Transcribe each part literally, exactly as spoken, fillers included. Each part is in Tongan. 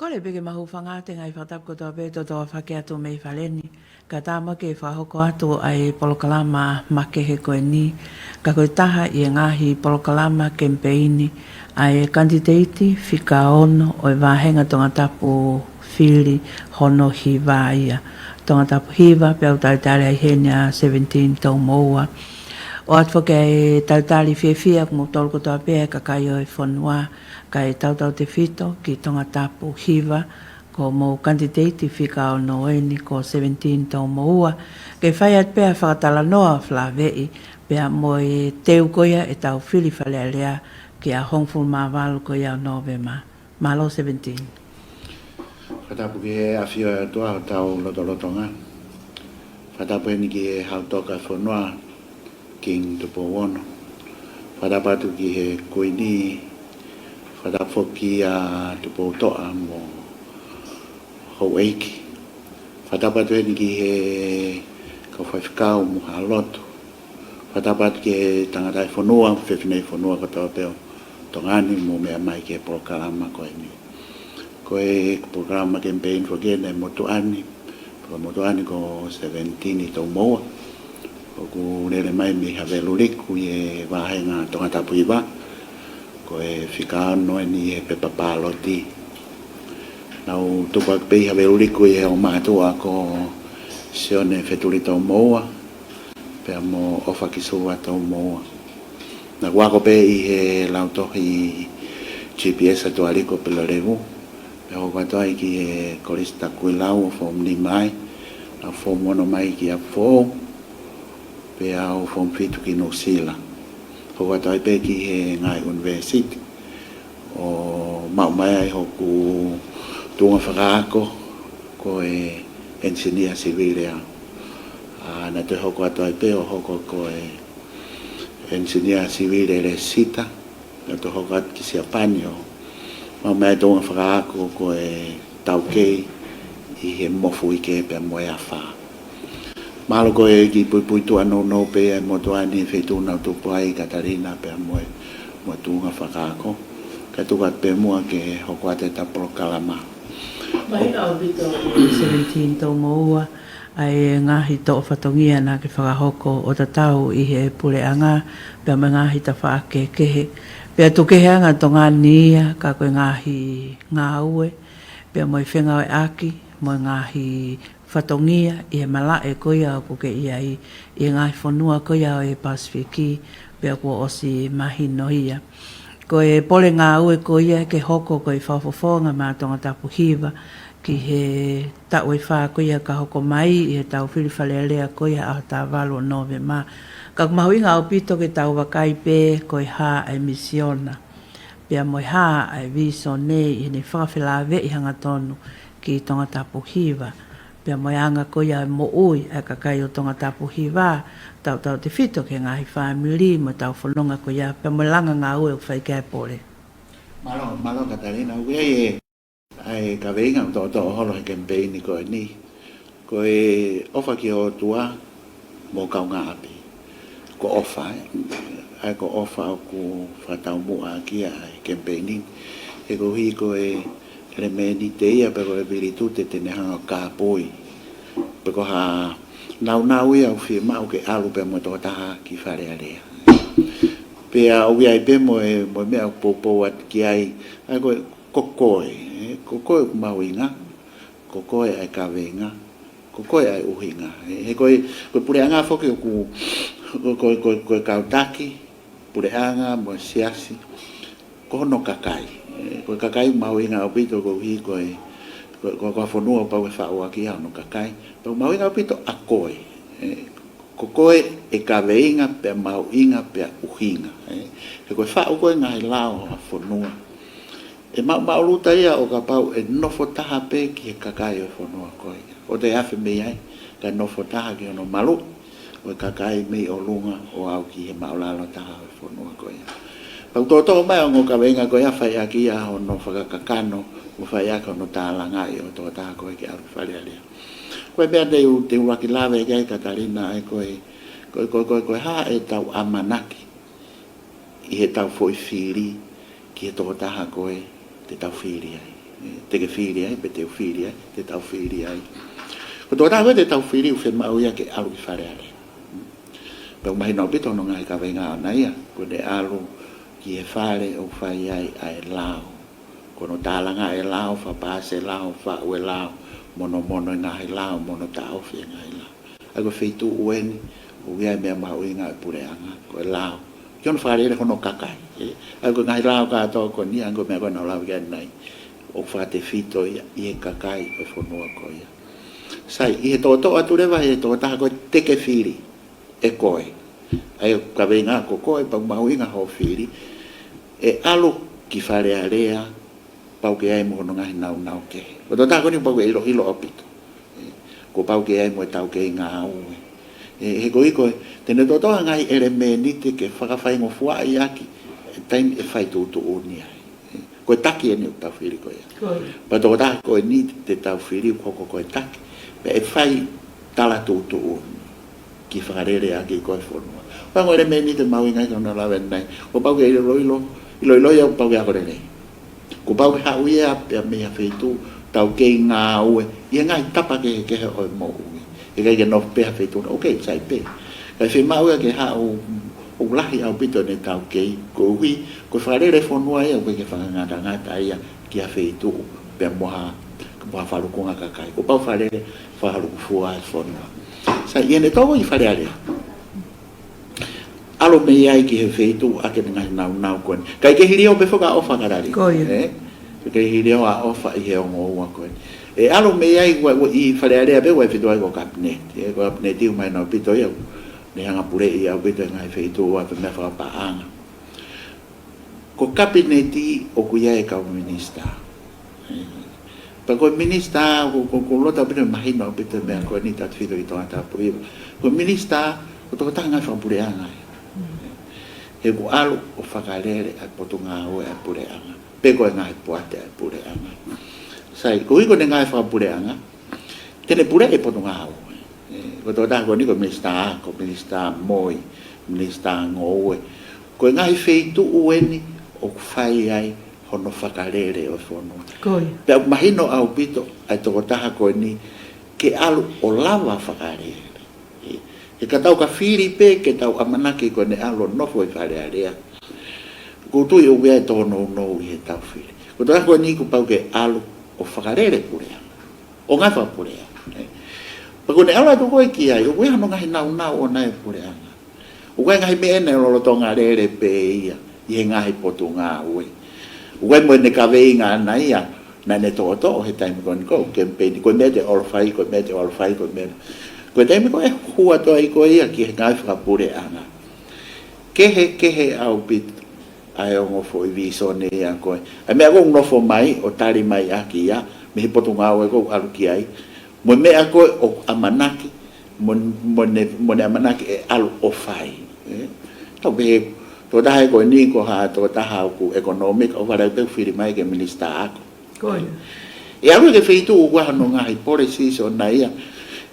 Kole pē ke mahuʻinga atu e ngaahi fakatapu kotoa pē ʻoku tō fakahoko atu mei fale ni. Kae ʻatā mo ke fakahoko atu ʻa e polokalama makehe ko eni. Ka ko e taha ʻi he ngaahi polokalama kemipeini ʻa e kanititeiti fika ono ʻo e vāhenga Tongatapu fili hono hiva ia. Tongatapu hiva pea u talitali ai heni ʻa seventeen Toumoua. ʻOatu foki ʻa e talitali fiefia kimoutolu kotoa pē ʻa e kakai ʻo e fonua, kae tautautefito ki Tongatapu hiva, ko homou kanititeiti fika ono eni ko seventeen Toumoua. Ke fai atu pē ʻa e fakatalanoa fakafaifekau pea mo e teu ko ia ʻetau fili Fale Alea ki he hongofulu mā valu ko ia ʻo Nōvema. Mālō seventeen. Fakatapu ki he ʻafio ʻa e ʻOtua ʻi hotau lotolotonga. Fakatapu heni ki he Hau Toka ʻo e fonua, King Tupou Ono. Fakatapu atu ki he Kuini, fakatapu foki ʻa Tupou Toʻa mo houʻeiki. Fakatapu atu heni ki he kau faifekau mo haʻa lotu. Fakatapu atu ki he tangataʻi fonua, fefineʻi fonua kotoa pē ʻo Tonga ni mou meʻa mai ki he polokalama ko eni. Ko e polokalama kemipeini foki eni ʻa e motuʻa ni, ko e motuʻa ni ko seventeen Toumoua. ʻOku lele mai mei Haveluliku ʻi he vāhenga Tongatapu hiva. Ko e fika ono eni ʻi he pepa pāloti. Naʻa ku tupu hake pē ʻi Haveluliku ʻi he ongo mātuʻa ko Sione Fetuli Toumoua pea mo ʻOfa Kisuva Toumoua. Naʻa ku ako pē ʻi he lautohi G P S ʻa Tuʻa Liku ʻo Pelelevu. Pea hoko atu ai ki he Kolisi Takuilau ʻo foomu nima ai. Naʻa ku foomu ono mai ki ʻApifoʻou. Pea u foomu fitu ki Nuʻusila. Hoko atu ai pē ki he ngaahi ʻunivēsiti ʻo maʻu mai ai hoku tuʻunga fakaako ko e enisinia sivile au. ʻA, naʻa toe hoko atu ai pē ʻo hoko ko e enisinia sivile lēsisita. Naʻa toe hoko atu ki Siapani ʻo maʻu mai e tuʻunga fakaako ko e taukei ʻi he mofuike pea mo e afā. Mālō ko e kiʻi puipuituʻa nounou pē ʻa e motuʻa ni, feituʻu naʻa ku tupu ai, Katalina, pea mo e, mo e tuʻunga fakaako. Kae tuku atu pē muʻa ke hoko atu ʻeta polokalama. Mahuʻinga ʻaupito seventeen Toumoua, ʻa e ngaahi toʻo fatongia naʻa ke fakahoko ʻo tatau ʻi he puleʻanga, pea mo e ngaahi tafaʻaki kehekehe. Pea tuku kehe ange ʻa Tonga ni ia, ka ko e ngaahi ngāue, pea mo e fengāueʻaki, mo e ngaahi fatongia ʻi he malaʻe ko ia ʻoku ke ʻi ai, ʻi he ngaahi fonua ko ia ʻo e Pasifiki, pea kuo ʻosi mahino ia. Ko e pole ngāue ko ia ke hoko ko e fakafofonga maʻa Tongatapu hiva ki he taʻu ʻe fā ko ia ka hoko mai ʻi heʻetau fili Fale Alea ko ia ʻaho taha valu ʻo Nōvema. Ka ʻoku mahuʻinga ʻaupito ke tau vakai pē ko e hā ʻa e misiona, pea mo e hā ʻa e vīsone ʻi heʻene fakafelāveʻi hangatonu ki Tongatapu hiva, pea mo e anga ko ia ʻo e moʻui ʻa e kakai ʻo Tongatapu hiva, tautautefito ki he ngaahi fāmili mo ʻetau fononga ko ia, pea mo e langa ngāue ʻoku fai ki ai e pole. Mālō, mālō Katalina, ʻoku ʻi ai e, ʻa e kaveinga ʻoku toʻotoʻo holo he kemipeini ko eni. Ko e ʻofa ki he ʻOtua mo e kaungāʻapi. Ko e ʻofa, ē? ʻA ia ko e ʻofa ʻoku fakataumuʻa ki ai ʻa e kemipeini. He koeʻuhi ko e ʻelemēniti ia pe ko e vilitute te ne hanga ʻo kāpui pe ko ha naunau ia ʻoku fiemaʻu ke ʻalu pea mo e tokotaha ki Fale Alea. Pea ʻoku ʻi ai pē mo e, mo e meʻa ʻoku poupou atu ki ai, ʻa ia ko e, ko koe, ē? Ko koe ʻoku mahuʻinga, ko koe ʻa e kaveinga, ko koe ʻa e ʻuhinga. He, he ko e, ko e puleʻanga foki ʻoku, ko, ko, ko, ko e kau taki, puleʻanga mo e siasi, ko hono kakai. Ē, ko e kakai mahuʻinga ʻaupito koeʻuhi ko e, ko, ko, ko e fonua ʻoku pau ke faʻu ʻaki ia hono kakai. Pea ʻoku mahuʻinga ʻaupito ʻa koe. Ē, ko koe ʻe kaveinga pea mahuʻinga pea ʻuhinga. Ē, he ko e faʻu ko ē ngaahi lao ʻa e fonua, ʻe maʻumaʻuluta ia ʻo kapau ʻe nofo taha pē ki he kakai ʻo e fonua ko ia. ʻOua te afe mei ai, kae nofo taha ki hono maluʻi ʻo e kakai mei ʻolunga ʻo aʻu ki he māʻulalo taha ʻo e fonua ko ia. Pea ʻoku toʻotoʻo mai ʻa e ongo kaveinga ko ia, fai ʻaki ia hono fakakakano, mo fai ʻaki hono tālangaʻi ʻo e tokotaha ko ē ke ʻalu ki Fale Alea. Ko e meʻa te u, te u ʻuluaki lave ki ai Katalina, ʻa ia ko e, ko e, ko e, ko e, ko e hā ʻetau ʻamanaki ʻi heʻetau foʻi fili ki he tokotaha ko ē te tau fili ai. Te ke fili ai, pe te u fili ai, te tau fili ai. Ko e tokotaha ko ē te tau fili ʻoku fiemaʻu ia ke ʻalu ki Fale Alea. Pea ʻoku mahino ʻaupito hono ngaahi kaveinga ʻona ia, ko ʻene ʻalu ki he fale ʻoku fai ai ʻa e lao. Ko hono tālanga e lao, fakapaasi e lao, faʻu e lao, monomono e ngaahi lao, mo hono taʻofi e ngaahi lao. ʻA ia ko e feituʻu eni ʻoku ʻi ai e meʻa mahuʻinga ʻo e puleʻanga, ko e lao. Ki hono fakalele hono kakai, ē. ʻA ia ko e ngaahi lao kātoa ko eni, ʻa ia ko e meʻa ko ē naʻa ku lave ki ai ʻanenai, ʻoku fakatefito ia ʻi he kakai ʻo e fonua ko ia. Sai, ʻi he toʻotoʻo atu leva ʻi he tokotaha ko ē te ke fili ʻe koe. ʻA ia ko e kaveinga ko koe, pea ʻoku mahuʻinga hoʻo fili, ʻe ʻalu ki Fale Alea, pau ke ʻi ai mo hono ngaahi nāunau kehe. Ko e tokotaha ko eni pau ke ʻiloʻilo ʻaupito. Ē, kuo pau ke ʻi ai mo e taukei ngāue. Ē, he ko e ʻuhi ko e, te ne toʻotoʻo ha ngaahi ʻelemēniti ke fakafaingofuaʻi ʻaki e taimi ʻe fai tuʻutuʻuni ai. Ē, ko e taki eni ʻoku tau fili ko ia. Ko ia. Pea tokotaha ko eni te tau fili ʻoku hoko ko e taki, pea ʻe fai tala tuʻutuʻuni ki he fakalele ʻaki ko ē e fonua. Pea ko e ʻelemēniti mahuʻinga ia ko hono lave ʻanenai, kuo pau ke ʻiloʻilo, ʻiloʻilo ia, kuo pau ke ako lelei. Kuo pau ke haʻu ia pea mei ha feituʻu taukei ngāue ʻi he ngaahi tapa kehekehe ʻo e moʻui. ʻIkai ke nofo pē ha feituʻu, ok, sai pē. Kae fiemaʻu ia ke haʻu ʻoku lahi ʻaupito ʻene taukei, koeʻuhi ko e fakalele fonua ia ʻoku ʻikai ke fakangatangata ia ki ha feituʻu pea mo ha, mo ha falukunga kakai. Kuo pau fakalele fakalukufua e fonua. Sai, ʻi heʻene tō ko ē ki Fale Alea, ʻalu mei ai ki he feituʻu ʻaki ʻene ngaahi nāunau ko eni. ʻIkai ke hilio pē foki ʻa ʻOfa Kalali. Ko ia. Ē? ʻIkai ke hilio ʻa ʻOfa ʻi he ongo ua ko eni. ʻE ʻalu mei ai ua, ua ʻi Fale Alea pē ʻoku ʻi ai e feituʻu ai ko e kapineti. Ē, ko e kapineti ʻoku mahino ʻaupito ia, ne hanga puleʻi ʻaupito e ngaahi feituʻu ʻa e meʻa fakapaʻanga. Ko e kapineti ʻoku ʻi ai e kau minisitā. Pea ko e minisitā, ko, ko, ko e loto ʻaupito mahino ʻaupito e meʻa ko eni, tatafito ki Tongatapu Hiva. Ko e minisitā, ko e tokotaha ngaahi fakapuleʻanga ia. He ʻoku ʻalu ʻo fakalele ʻa e potungāue ʻa e puleʻanga. Pe ko e ngaahi poate ʻa e puleʻanga. Sai, koeʻuhi ko ʻene ngaahi fakapuleʻanga, te ne puleʻi e potungāue. Ē, ko e tokotaha ko eni ko e minisitā, ko e minisitā moi, minisitā ngoue. Ko e ngaahi feituʻu eni ʻoku fai ai hono fakalele ʻo e fonua. Ko ia. Pea ʻoku mahino ʻaupito ʻa e tokotaha ko eni ke ʻalu ʻo lava fakalele. Ē, he ka tau ka fili pē ke tau ʻamanaki ko ʻene ʻalu ʻo nofo ʻi Fale Alea, ʻoku ou tui ʻoku ʻi ai e tōnounou ʻi heʻetau fili. Ko e tokotaha ko eni kuo pau ke ʻalu ʻo fakalele puleʻanga. ʻO ngaahi fakapuleʻanga. Ē. Pea ko ʻene ʻalu atu ko ē ki ai, ʻoku ʻi ai hono ngaahi nāunau ʻona e puleʻanga. ʻOku ʻi ai e ngaahi meʻa ʻena ʻe lolotonga lele pē ia ʻi he ngaahi potungāue. ʻOku ʻi ai mo ʻene kaveinga ʻana ia, naʻa ne toʻotoʻo he taimi ko eni ko e kemipeini, ko e meʻa te u ʻalu ʻo fai, ko e meʻa te u ʻalu ʻo fai, ko e meʻa. Ko e taimi ko ē ʻe hū atu ai ko ia ki he ngaahi fakapuleʻanga, kehekehe ʻaupito ʻa e ongo foʻi vīsone ia ko ē. ʻA e meʻa ko ē ʻoku nofo mai ʻo tali mai ʻaki ia mei he potungāue ko ē ʻoku ʻalu ki ai, mo e meʻa ko ē ʻoku ʻamanaki, mo, mo ne, mo ne ʻamanaki ʻe ʻalu ʻo fai. Ē? Tau pehē, tokotaha ko eni ko ha tokotaha ʻoku ʻekonōmika, ʻoku vale pē ʻoku fili mai ke minisitā ako. Ko ia. ʻE ʻalu ki he feituʻu ʻoku ʻi ai hono ngaahi policies ʻona ia.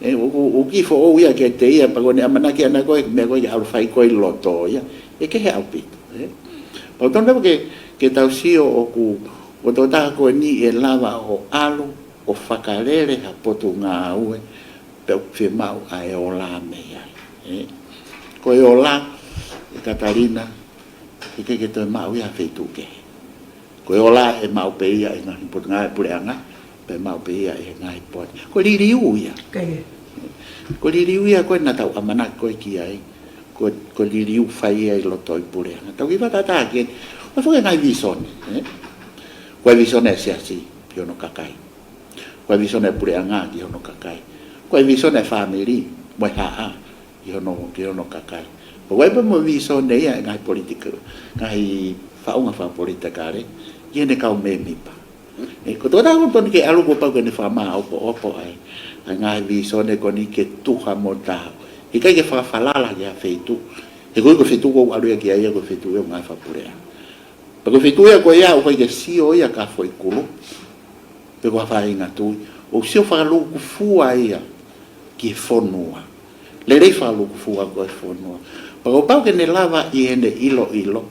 Ē, ʻoku, ʻoku kiʻi foʻou ia kiate ia, pea ko ʻene ʻamanaki ʻana ko ē, meʻa ko ē ke ʻalu ʻo fai ko ē ʻi loto ia. ʻE kehe ʻaupito, ē? Pea ʻoku totonu leva ke, ke tau sio ʻoku, ko e tokotaha ko eni ʻe lava ʻo ʻalu ʻo fakalele ha potungāue, pea ʻoku fiemaʻu ʻa e ola mei ai, ē? Ko e ola, ʻe Katalina, ʻikai ke toe maʻu ia he feituʻu kehe. Ko e ola ʻe maʻu pē ia ʻi he ngaahi potungāue puleʻanga, pea maʻu pē ia ʻi he ngaahi poate. Ko e liliu ia. Ko ia. Ko e liliu ia ko ē naʻa tau ʻamanaki ko ē ki ai. Ko, ko e liliu fai ia ʻi loto ʻi puleʻanga. Tau kiʻi fakatātā ki ai. ʻOku ʻi ai foki e ngaahi vīsone, ē? Ko e vīsone ʻa e siasi ki hono kakai. Ko e vīsone ʻa e puleʻanga ki hono kakai. Ko e vīsone ʻa e fāmili mo e haʻa ki hono, ki hono kakai. Pea ʻoku ʻi ai pē mo e vīsone ia ʻa e ngaahi politika, ngaahi faʻunga fakapolitikale, ki heʻene kau mēmipa. Ē, ko e tokotaha ʻoku totonu ke ʻalu kuo pau ke ne fakamāʻopoʻopo ai ʻa e ngaahi vīsone ko eni ke tuha mo taau. ʻIkai ke fakafalala ki ha feituʻu. He ko e, ko e feituʻu ʻoku ʻalu ia ki ai ia ko e feituʻu ia ʻo e ngaahi fakapuleʻanga. Pea ko e feituʻu ia ko ia ʻoku ʻikai ke sio ia ki ha foʻi kulupu pe ko ha faʻahinga tui, ʻoku sio fakalūkufua ia ki he fonua. Lelei fakalūkufua ko ē e fonua. Pea kuo pau ke ne lava ʻi heʻene ʻiloʻilo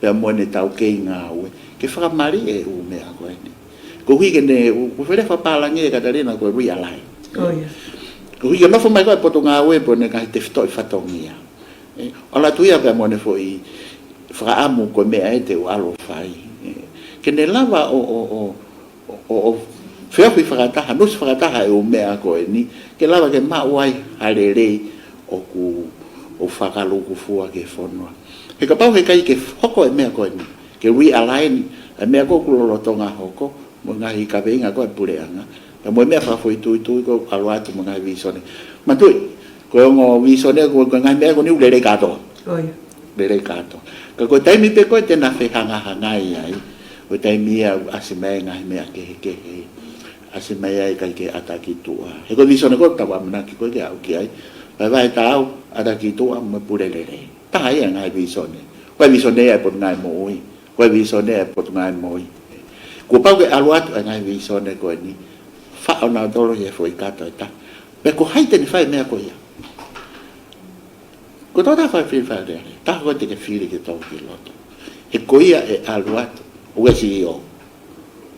pea mo ʻene taukei ngāue ke fakamaliʻi e ʻū meʻa ko eni. Koeʻuhi ke ne, ʻoku fele fakapālangi ʻe Katalina ko e realign. Koeʻuhi ke nofo mai ko e potungāue pea ne ngaahi tefitoʻi fatongia. ʻE, ʻalu atu ia pea mo ʻene foʻi fakaʻamu ko e meʻa ē te u ʻalu ʻo fai. ʻE, ke ne lava ʻo, ʻo, ʻo, ʻo, ʻo feohi fakataha, nusi fakataha e ʻū meʻa ko eni, ke lava ke maʻu ai ha lelei ʻoku, ʻoku fakalūkufua ki he fonua. He kapau heʻikai ke hoko e meʻa ko eni, ke realign e meʻa ko ē ʻoku lolotonga hoko, mo e ngaahi kaveinga ko e puleʻanga, pea mo e meʻa fakafoʻituitui ko e ʻalu atu mo e ngaahi vīsone. Manatuʻi, ko e ongo vīsone ko e ngaahi meʻa ko eni ʻoku lelei kātoa. Lelei kātoa. Ka ko e taimi pē ko ē te na fehangahangai ai, ko e taimi ia ʻoku ʻasi mai ngaahi meʻa kehekehe, ʻasi mai ai ʻikai ke ʻata ki tuʻa. He ko e vīsone ko e tau ʻamanaki ko ē ke aʻu ki ai. Vahevahe taau, ʻata ki tuʻa mo e pule lelei. Taha ia ngaahi vīsone. Ko e vīsone ia e Potungāue Moʻui. Ko e vīsone e Potungāue Moʻui. Kuo pau ke ʻalu atu e ngaahi vīsone ko eni, faʻo nautolu he foʻi kato ʻe taha. Pea ko hai te ne fai e meʻa ko ia? Ko e tokotaha fai fili Fale Alea, taha ko ē te ke fili ke tō ki loto. He ko ia ʻe ʻalu atu, ʻoku ʻi ai e CEO.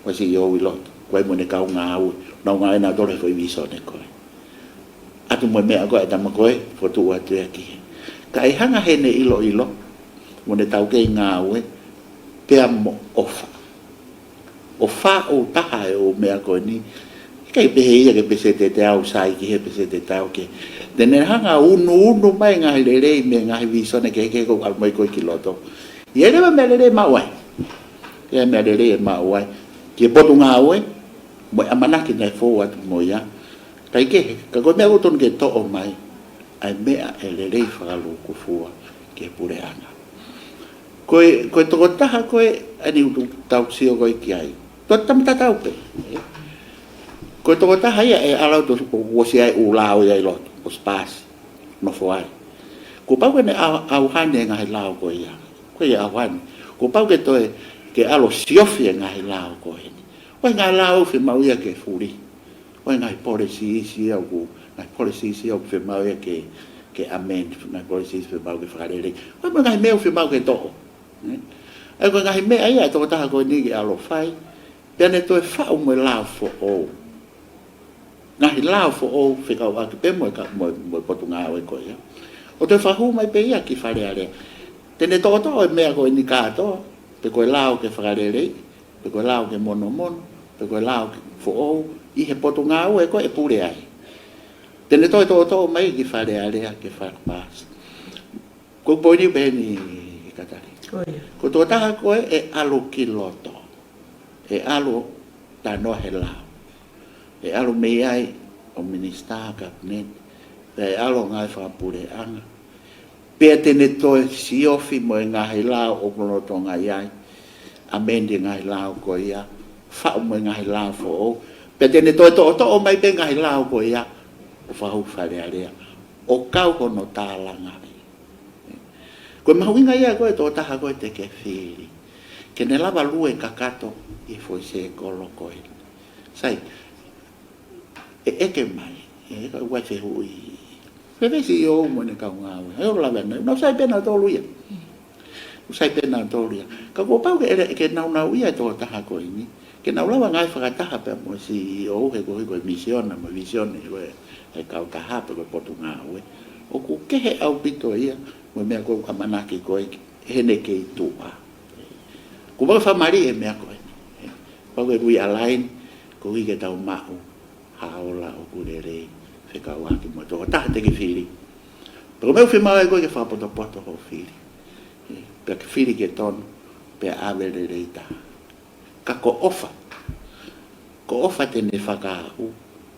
ʻOku ʻi ai e CEO ʻi loto. Ko e mo ʻene kau ngāue, nau ngāue nautolu he foʻi vīsone ko ē. ʻAtu mo e meʻa ko ē ʻa e tama ko ē, fokotuʻu atu ia ki hē. Ka ʻe hanga heʻene ʻiloʻilo mo ʻene taukei ngāue, pea mo ʻofa. ʻOfa ʻo taha e ʻū meʻa ko eni. ʻIkai pehē ia ke peseti ʻe teau sai ki hē, peseti ʻe teau ki hē. Te ne hanga ʻo unuunu mai ngaahi lelei mei he ngaahi vīsone kehekehe ʻoku ʻalu mai ko ē ki loto. ʻI ai leva e meʻa lelei ʻe maʻu ai. ʻI ai e meʻa lelei ʻe maʻu ai. Ki he potungāue, mo e ʻamanaki naʻe fou atu mo ia. Kae kehe, ka ko e meʻa ʻoku totonu ke toʻo mai, ʻa e meʻa ʻe lelei fakalūkufua ki he puleʻanga. Ko e, ko e tokotaha ko ē, ʻa eni ʻoku tau sio ko ē ki ai. Ko e tama tatau pē. Ko e tokotaha ia ʻe ʻalu atu ʻo ʻosi ʻi ai e ʻū lao ia ʻi loto, ʻosi paasi, nofo ai. Kuo pau ke ne ʻau-, ʻauhani e ngaahi lao ko ia. Ko ia ʻauhani. Kuo pau ke toe, ke ʻalu ʻo siofi e ngaahi lao ko eni. Ko e ngaahi lao ʻoku fiemaʻu ia ke fuli. Ko e ngaahi policies ia ʻoku, ngaahi policies ia ʻoku fiemaʻu ia ke, ke amend, ngaahi policies fiemaʻu ke fakalelei. Ko e ngaahi meʻa ʻoku fiemaʻu ke toʻo. Nē? ʻA ia ko e ngaahi meʻa ia e tokotaha ko eni ke ʻalu ʻo fai, pea ne toe faʻu mo e lao foʻou. Ngaahi lao foʻou fekauʻaki pē mo e ka-, mo e, mo e potungāue ko ia. ʻO toe fakahū mai pē ia ki Fale Alea. Te ne toʻotoʻo e meʻa ko eni kātoa, pe ko e lao ke fakalelei, pe ko e lao ke monomono, pe ko e lao ke foʻou, ʻi he potungāue ko ē ʻe pule ai. Te ne toe toʻotoʻo mai ki Fale Alea ke fakapaasi. Ko e poini pē eni, Katalina. Ko e tokotaha ko ē ʻe ʻalu ki loto. ʻE ʻalu ʻo talanoa he lao. ʻE ʻalu mei ai ʻo minisitā, kapineti. Pea ʻe ʻalu ʻo ngāue fakapuleʻanga. Pea te ne toe siofi mo e ngaahi lao ʻoku lolotonga ʻi ai. Amend e ngaahi lao ko ia. Faʻu mo e ngaahi lao foʻou. Pea te ne toe toʻotoʻo mai pē ngaahi lao ko ia. ʻO fakahū ki Fale Alea. ʻO kau hono tālanga ai. Ko e mahuʻinga ia ko e tokotaha ko ē te ke fili. Ke ne lava lue kakato ʻi he foʻi sēkolo ko ē. Sai, ʻe ʻeke mai, ʻe ka ʻoku ʻi ai e fehuʻi. Fēfē e CEO mo ʻene kau ngāue? ʻE ʻoku lava nai, nau sai pē nautolu ia. ʻOku sai pē nautolu ia. Ka kuo pau ke ʻele, ke naunau ia e tokotaha ko eni. Ke nau lava ngāue fakataha pea mo e CEO he koeʻuhi ko e misiona, mo e vīsone, ko e, e kautaha pe ko e potungāue. ʻOku kehe ʻaupito ia, mo e meʻa ko ē ʻoku ʻamanaki ko ē, heʻene kei tuʻa. Kuo pau ke fakamālie e meʻa ko ē. Pau ke realign, koeʻuhi ke tau maʻu ha ola ʻoku lelei, fekauʻaki mo e tokotaha te ke fili. Pea ko e meʻa ʻoku fiemaʻu ai ko ē ke fakapotopoto hoʻo fili. Pea ke fili ke tonu, pea ʻave lelei taha. Ka ko e ʻofa. Ko e ʻofa te ne fakaaʻu.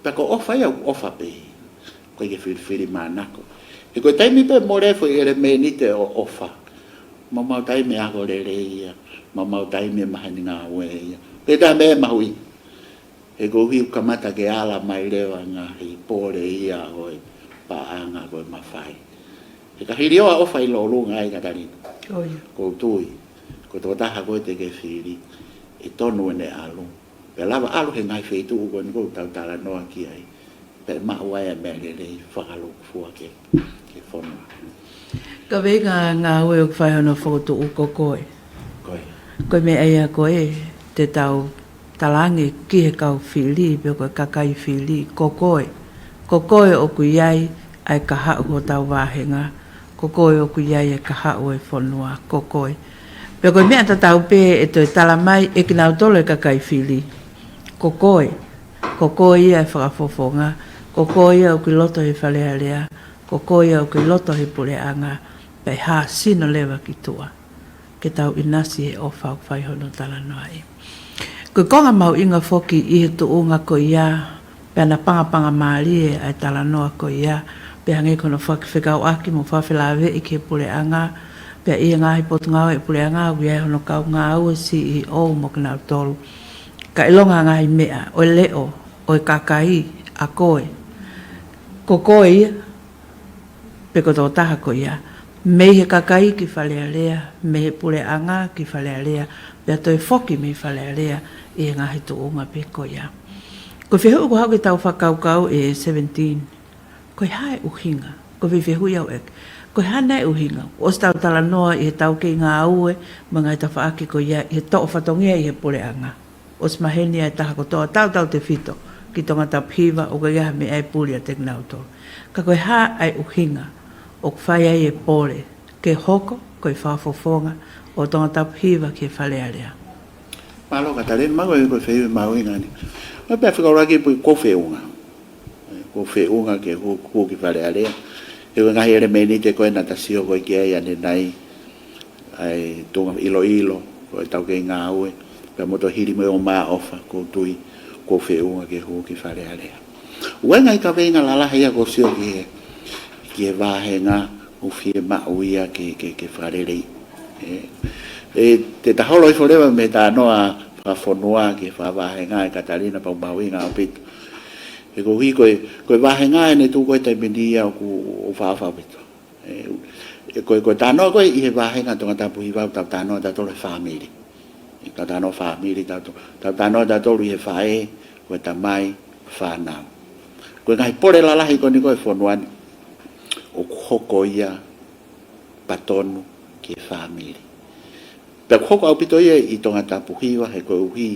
Pea ko e ʻofa ia ʻoku ʻofa pē. ʻOku ʻikai ke filifili manako. He ko e taimi pē mole e foʻi ʻelemēniti ʻo e ʻofa. Maumau taimi e ako lelei ia. Maumau taimi e maheni ngāue ia. Pea ko e meʻa mahuʻinga. He koeʻuhi ʻoku kamata ke ala mai leva ngaahi pole ia ʻo e paʻanga ko e mafai. He ka hilioa ʻofa ʻi lōlunga ai, Katalina. ʻIo. ʻOku ou tui, ko e tokotaha ko ē te ke fili, ʻe tonu ʻene ʻalu. Pea lava ʻalu he ngaahi feituʻu ko eni ʻoku tau talanoa ki ai. Pea maʻu ai e meʻa lelei fakalūkufua ki he, ki he fonua. Kaveinga ngāue ʻoku fai hono fokotuʻu ko koe. Ko ia. Ko e meʻa ia ko ē te tau talaange ki he kau fili, pe ko e kakai fili, ko koe. Ko koe ʻoku ʻi ai ʻa e kahaʻu hotau vāhenga, ko koe ʻoku ʻi ai ʻa e kahaʻu e fonua, ko koe. Pe ko e meʻa tatau pē ʻe toe tala mai ʻe kinautolu e kakai fili, ko koe. Ko koe ia e fakafofonga, ko koe ia ʻoku ʻi loto he Fale Alea, ko koe ia ʻoku ʻi loto he puleʻanga, pea ʻe hā sino leva ki tuʻa ke tau ʻinasi he ʻofa ʻoku fai hono talanoaʻi. Ko e konga mahuʻinga foki ʻi he tuʻunga ko ia, pea naʻe pangapanga mālie ʻa e talanoa ko ia, pea hangē ko hono fakafekauʻaki mo fakafelāveʻi ki he puleʻanga, pea ʻi he ngaahi potungāue ʻa e puleʻanga, ʻoku ʻi ai hono kau ngāue, C E O mo kinautolu. Ka ʻilonga ngaahi meʻa, ʻo e leʻo, ʻo e kakai, ʻa koe. Ko koe ia, pe ko e tokotaha ko ia, mei he kakai ki Fale Alea, mei he puleʻanga ki Fale Alea, pea toe foki mei Fale Alea ʻi he ngaahi tuʻunga pē ko ia. Ko e fehuʻi ʻoku haʻu ke tau fakakaukau ʻe seventeen, ko e hā e ʻuhinga, ko e fehuʻi au ʻe, ko e hā nai e ʻuhinga, ʻosi tau talanoa ʻi he taukei ngāue, mo e ngaahi tafaʻaki ko ia, ʻi he toʻo fatongia ʻi he puleʻanga. ʻOsi maheni ʻa e taha kotoa tautautefito ki Tongatapu Hiva, ʻoku ʻikai ha meʻa ʻe puli ʻiate kinautolu. Ka ko e hā ʻa e ʻuhinga ʻoku fai ai e pole ke hoko ko e fakafofonga ʻo Tongatapu Hiva ki he Fale Alea? Mālō Katalina, mālō e ko e fehuʻi mahuʻinga ni. ʻOku ou pehē fakaʻuluaki pē ʻoku ou feʻunga. ʻOku ou feʻunga ke hū, hū ki Fale Alea. He ko e ngaahi ʻelemēniti ko ē naʻa ta sio ko ē ki ai ʻanenai, ʻa e tuʻunga ʻiloʻilo, ko e taukei ngāue, pea mo e toe hili mo e ʻomai ʻofa, ʻoku ou tui, ʻoku ou feʻunga ke hū ki Fale Alea. ʻOku ʻi ai e ngaahi kaveinga lalahi ia ʻoku ou sio ki he, ki he vāhenga ʻoku fiemaʻu ia ke, ke, ke fakaleleiʻi. ʻE, ʻe, te ta holo hifo leva mei he talanoa fakafonua ki he fakavāhenga ʻe Katalina, pea ʻoku mahuʻinga ʻaupito. He koeʻuhi ko e, ko e vāhenga ʻene tuʻu ko ē he taimi ni ia ʻoku, ʻoku fakaʻofoʻofa ʻaupito. ʻE, ʻe, ko e, ko e talanoa ko ē ʻi he vāhenga Tongatapu Hiva, tau talanoa tautolu he fāmili. ʻE, tau talanoa fāmili tautolu, tau talanoa tautolu ʻi he faʻē, ko e tamai, fānau. Ko e ngaahi pole lalahi ko eni ko ē he fonua ni, ʻoku hoko ia patonu ki he fāmili. Pea ʻoku hoko ʻaupito ia ʻi Tongatapu Hiva, he koeʻuhi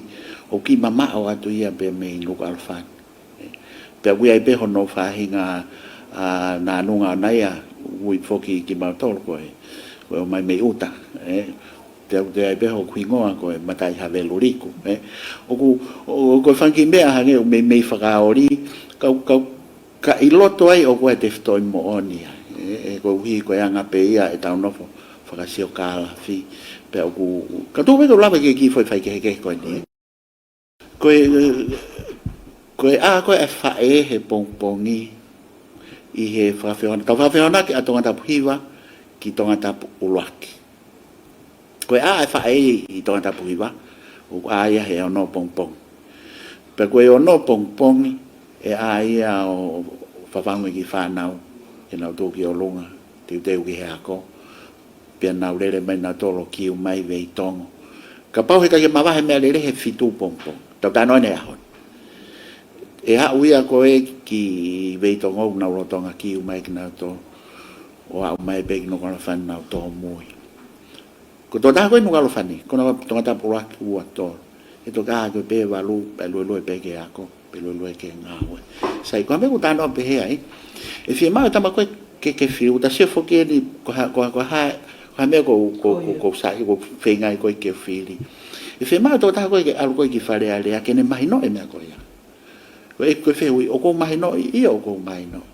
ʻoku kiʻi mamaʻo atu ia pē mei Nukuʻalofa ni. Pea ʻoku ʻi ai pē hono faʻahinga, ʻa, nānunga ʻona ia, ui foki kimautolu ko e, ko e ʻomai mei ʻuta, ʻe. Pea ʻoku ʻi ai pē hoku hingoa ko e Mataʻihaveluliku, ʻe. ʻOku, ʻo, ko e fanga kiʻi meʻa hangē ʻoku meimei fakaoli, ka, ka, ka ʻi loto ai ʻoku ʻi ai e tefitoʻi moʻoni ia, ʻe, ʻe koeʻuhi ko e anga pē ia ʻetau nofo fakasiokālafi, pea ʻoku, ka tuku pē ke u lave ki he kiʻi foʻi faikehekehe ko eni. Ko e, ko e ʻā ko ē ʻa e faʻē he pongipongi ʻi he fakafehona-, tau fakafehoanaki ʻa Tongatapu Hiva ki Tongatapu ʻUluaki. Ko e ʻā ʻa e faʻē ʻi Tongatapu Hiva, ʻoku ʻā ia he ono pongipongi. Pea ko e ono pongipongi, ʻe ʻā ia ʻo fafangu e kiʻi fānau, ke nau tuʻu ki ʻolunga, teuteu ki he ako. Pea nau lele mai nautolu ʻo kiu mai Veitongo. Kapau he ʻikai ke mavahe meʻalele he fitu pongipongi. Tau talanoa ʻi he ʻaho ni. ʻE haʻu ia ko ē ki Veitongo ʻoku nau lolotonga kiu mai kinautolu. ʻO aʻu mai pē ki Nukuʻalofa ni nau tōmui. Ko e tokotaha ko ē ʻi Nukuʻalofa ni, ko hono Tongatapu ʻUluaki, ua, tolu. ʻE toki ʻā ko ē pē valu, pea luelue pē ki he ako, pea luelue ki he ngāue. Sai, ko e meʻa ʻoku ou talanoa pehē ai. ʻE fiemaʻu e tama ko ē ke, ke fili, ʻoku ta sio foki eni, ko e hā, ko e hā, ko e hā, ko e hā e meʻa ʻoku, ʻoku, ʻoku, ʻoku sai, ʻoku feinga ai ko ē ke fili. ʻE fiemaʻu e tokotaha ko ē ke ʻalu ko ē ki Fale Alea, ke ne mahinoʻi e meʻa ko ia. Ko e, ko e fehuʻi, ʻoku ou mahinoʻi? ʻIo, ʻoku ou mahinoʻi.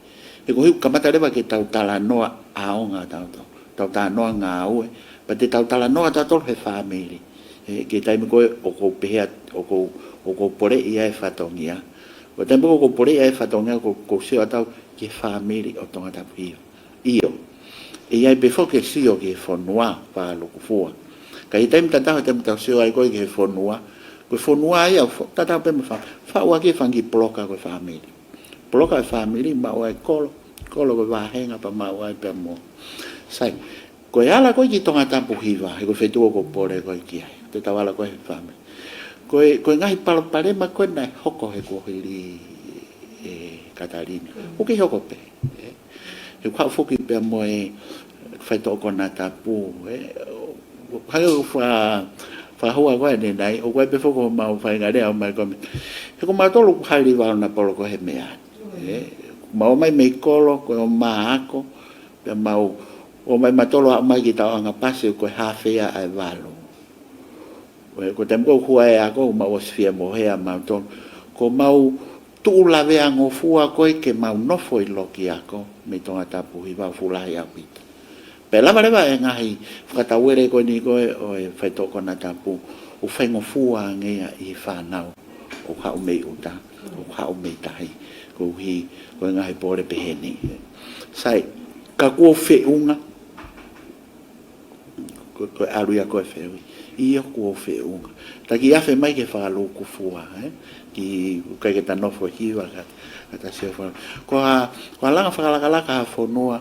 He koeʻuhi ʻoku kamata leva ke tau talanoa ʻaonga tautolu. Tau talanoa ngāue, pea te tau talanoa tautolu he fāmili. ʻE, ki he taimi ko ē ʻoku ou pehē, ʻoku ou, ʻoku ou poleʻi ai e fatongia. Ko e taimi ko ē ʻoku ou poleʻi ai e fatongia, ʻoku ou, ʻoku ou sio atu au ki he fāmili ʻo Tongatapu Hiva. ʻIo. ʻE ʻi ai pē foki e sio ki he fonua, fakalukufua. Ka ʻi he taimi tatau, he taimi tau sio ai ko ē ki he fonua, ko e fonua ia ʻoku fo-, tatau pē mo e fa-, faʻu ʻaki e fanga kiʻi poloka ko e fāmili. Poloka e fāmili, maʻu ai e kolo, kolo ko e vāhenga, pea maʻu ai pē mo. Sai, ko e ala ko ē ki Tongatapu Hiva, he ko e feituʻu ʻoku ou pole ko ē ki ai. Te tau ala ko ē he fāmili. Ko e, ko e ngaahi palopalema ko ē naʻe hoko he kuohili, ʻe Katalina. ʻOku kei hoko pē, ʻe. He ʻoku haʻu foki pea mo e faitoʻo konatapu, ʻe, hangē ʻoku fa-, Fakahua ko ē ʻanenai, ʻoku ʻi ai pē foki homau faingamālie ʻo ʻomai ko ē. He ko mautolu ʻoku high level na polo ko ē he meʻa. ʻE, mau ō mai mei kolo, ko e ō mai ako, pea mau ō mai mautolu ʻo aʻu mai ki he taʻu ʻanga pasi ko e hāfea ʻa e valu. Ko e, ko e taimi ko ē ʻoku hua ai e ako, mau ʻosi fie mohe ʻa mautolu. Ko mau tuʻu lavea ngofua ko ē ke mau nofo ʻi loki ako, mei Tongatapu Hiva ʻoku fuʻu lahi ʻaupito. Pea lava leva e ngaahi fakatauele ko eni ko ē ʻo e faitoʻo konatapu, ʻoku faingofua ange ia ʻi he fānau ʻoku haʻu mei ʻuta, ʻoku haʻu mei tahi, koeʻuhi ko e ngaahi pole pehē ni. Sai, ka kuo feʻunga, ko, ko e ʻalu ia ko ē feʻunga. ʻIo, kuo feʻunga. Ta kiʻi afe mai ke fakalūkufua, ē? Ki, ʻikai ke ta nofo Hiva ka, ka ta sio faka-, ko ha, ko ha langa fakalakalaka ha fonua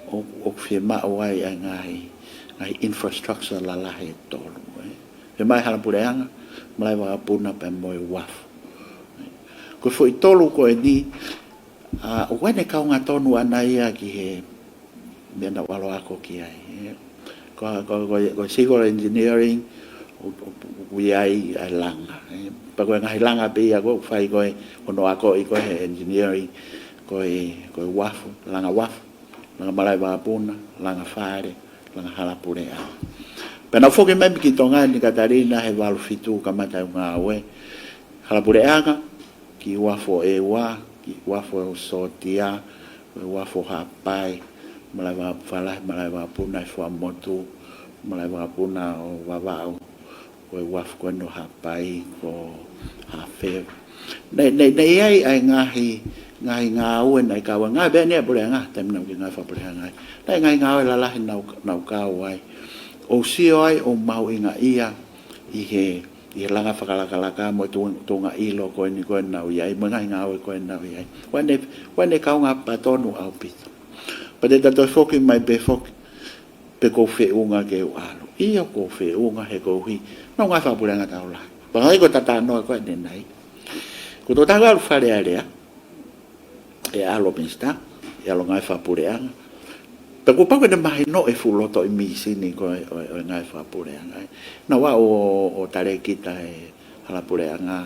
ʻo, ʻoku fiemaʻu ai ʻa e ngaahi, ngaahi infrastructure lalahi ʻe tolu, ē? Fiemaʻu ʻe he hala puleʻanga, malaʻe vakapuna pea mo e uafu. Ko e foʻi tolu ko eni, ʻa, ʻoku ʻi ai ʻene kaunga tonu ʻana ia ki he meʻa naʻa ku ʻalu ʻo ako ki ai, ē. Ko, ko, ko, ko e civil engineering, ʻoku, ʻoku, ʻoku ʻi ai ʻa e langa, ē. Pea ko e ngaahi langa pē ia ʻoku fai ko ē, ko hono akoʻi ko ē he engineering, ko e, ko e uafu, langa uafu, langa malaʻe vakapuna, langa fale, langa hala puleʻanga. Pea naʻa ku foki mai ki Tonga ni Katalina he valu fitu kamata ʻeku ngāue. Hala puleʻanga, ki uafu ʻo ʻEua, ki uafu ʻo Sōtia, ko e uafu ʻo Haʻapai, malaʻe vaka-, falahi malaʻe vakapuna ʻi Fuaʻamotu, malaʻe vakapuna ʻo Vavaʻu, ko e uafu ko eni ʻo Haʻapai, ko Hafeva. Naʻe, naʻe, naʻe ʻi ai ʻa e ngaahi, ngaahi ngāue naʻe kau ai, ngaahi pē ʻeni ʻa e puleʻanga, taimi naʻa ku ngāue fakapuleʻanga ai. Naʻe ngaahi ngāue lalahi naʻa ku, naʻa ku kau ai. ʻOku sio ai ʻoku mahuʻinga ia ʻi he ʻi he langa fakalakalaka mo e tu-, tuʻunga ʻilo ko eni ko ē naʻa ku ʻi ai, mo e ngaahi ngāue ko ē naʻa ku ʻi ai. ʻOku ʻi ai ʻene, ʻoku ʻi ai ʻene kaunga pā tonu ʻaupito. Pea te ta toe foki mai pē foki, pe ʻoku ou feʻunga ke u ʻalu. ʻIo, ʻoku ou feʻunga he koeʻuhi naʻa ku ngāue fakapuleʻanga taʻu lahi. Pea ngaahi ko e talanoa ko ē ʻanenai. Ko e tokotaha ʻalu Fale Alea, ʻe ʻalu ʻo minisitā, ʻe ʻalu ʻo ngāue fakapuleʻanga. Pea kuo pau ke ne mahinoʻi e fuʻu loto ʻi he mīsini ko ē ʻo e, ʻo e ngāue fakapuleʻanga. Naʻa ku ō ʻo, ʻo talēkita he hala puleʻanga.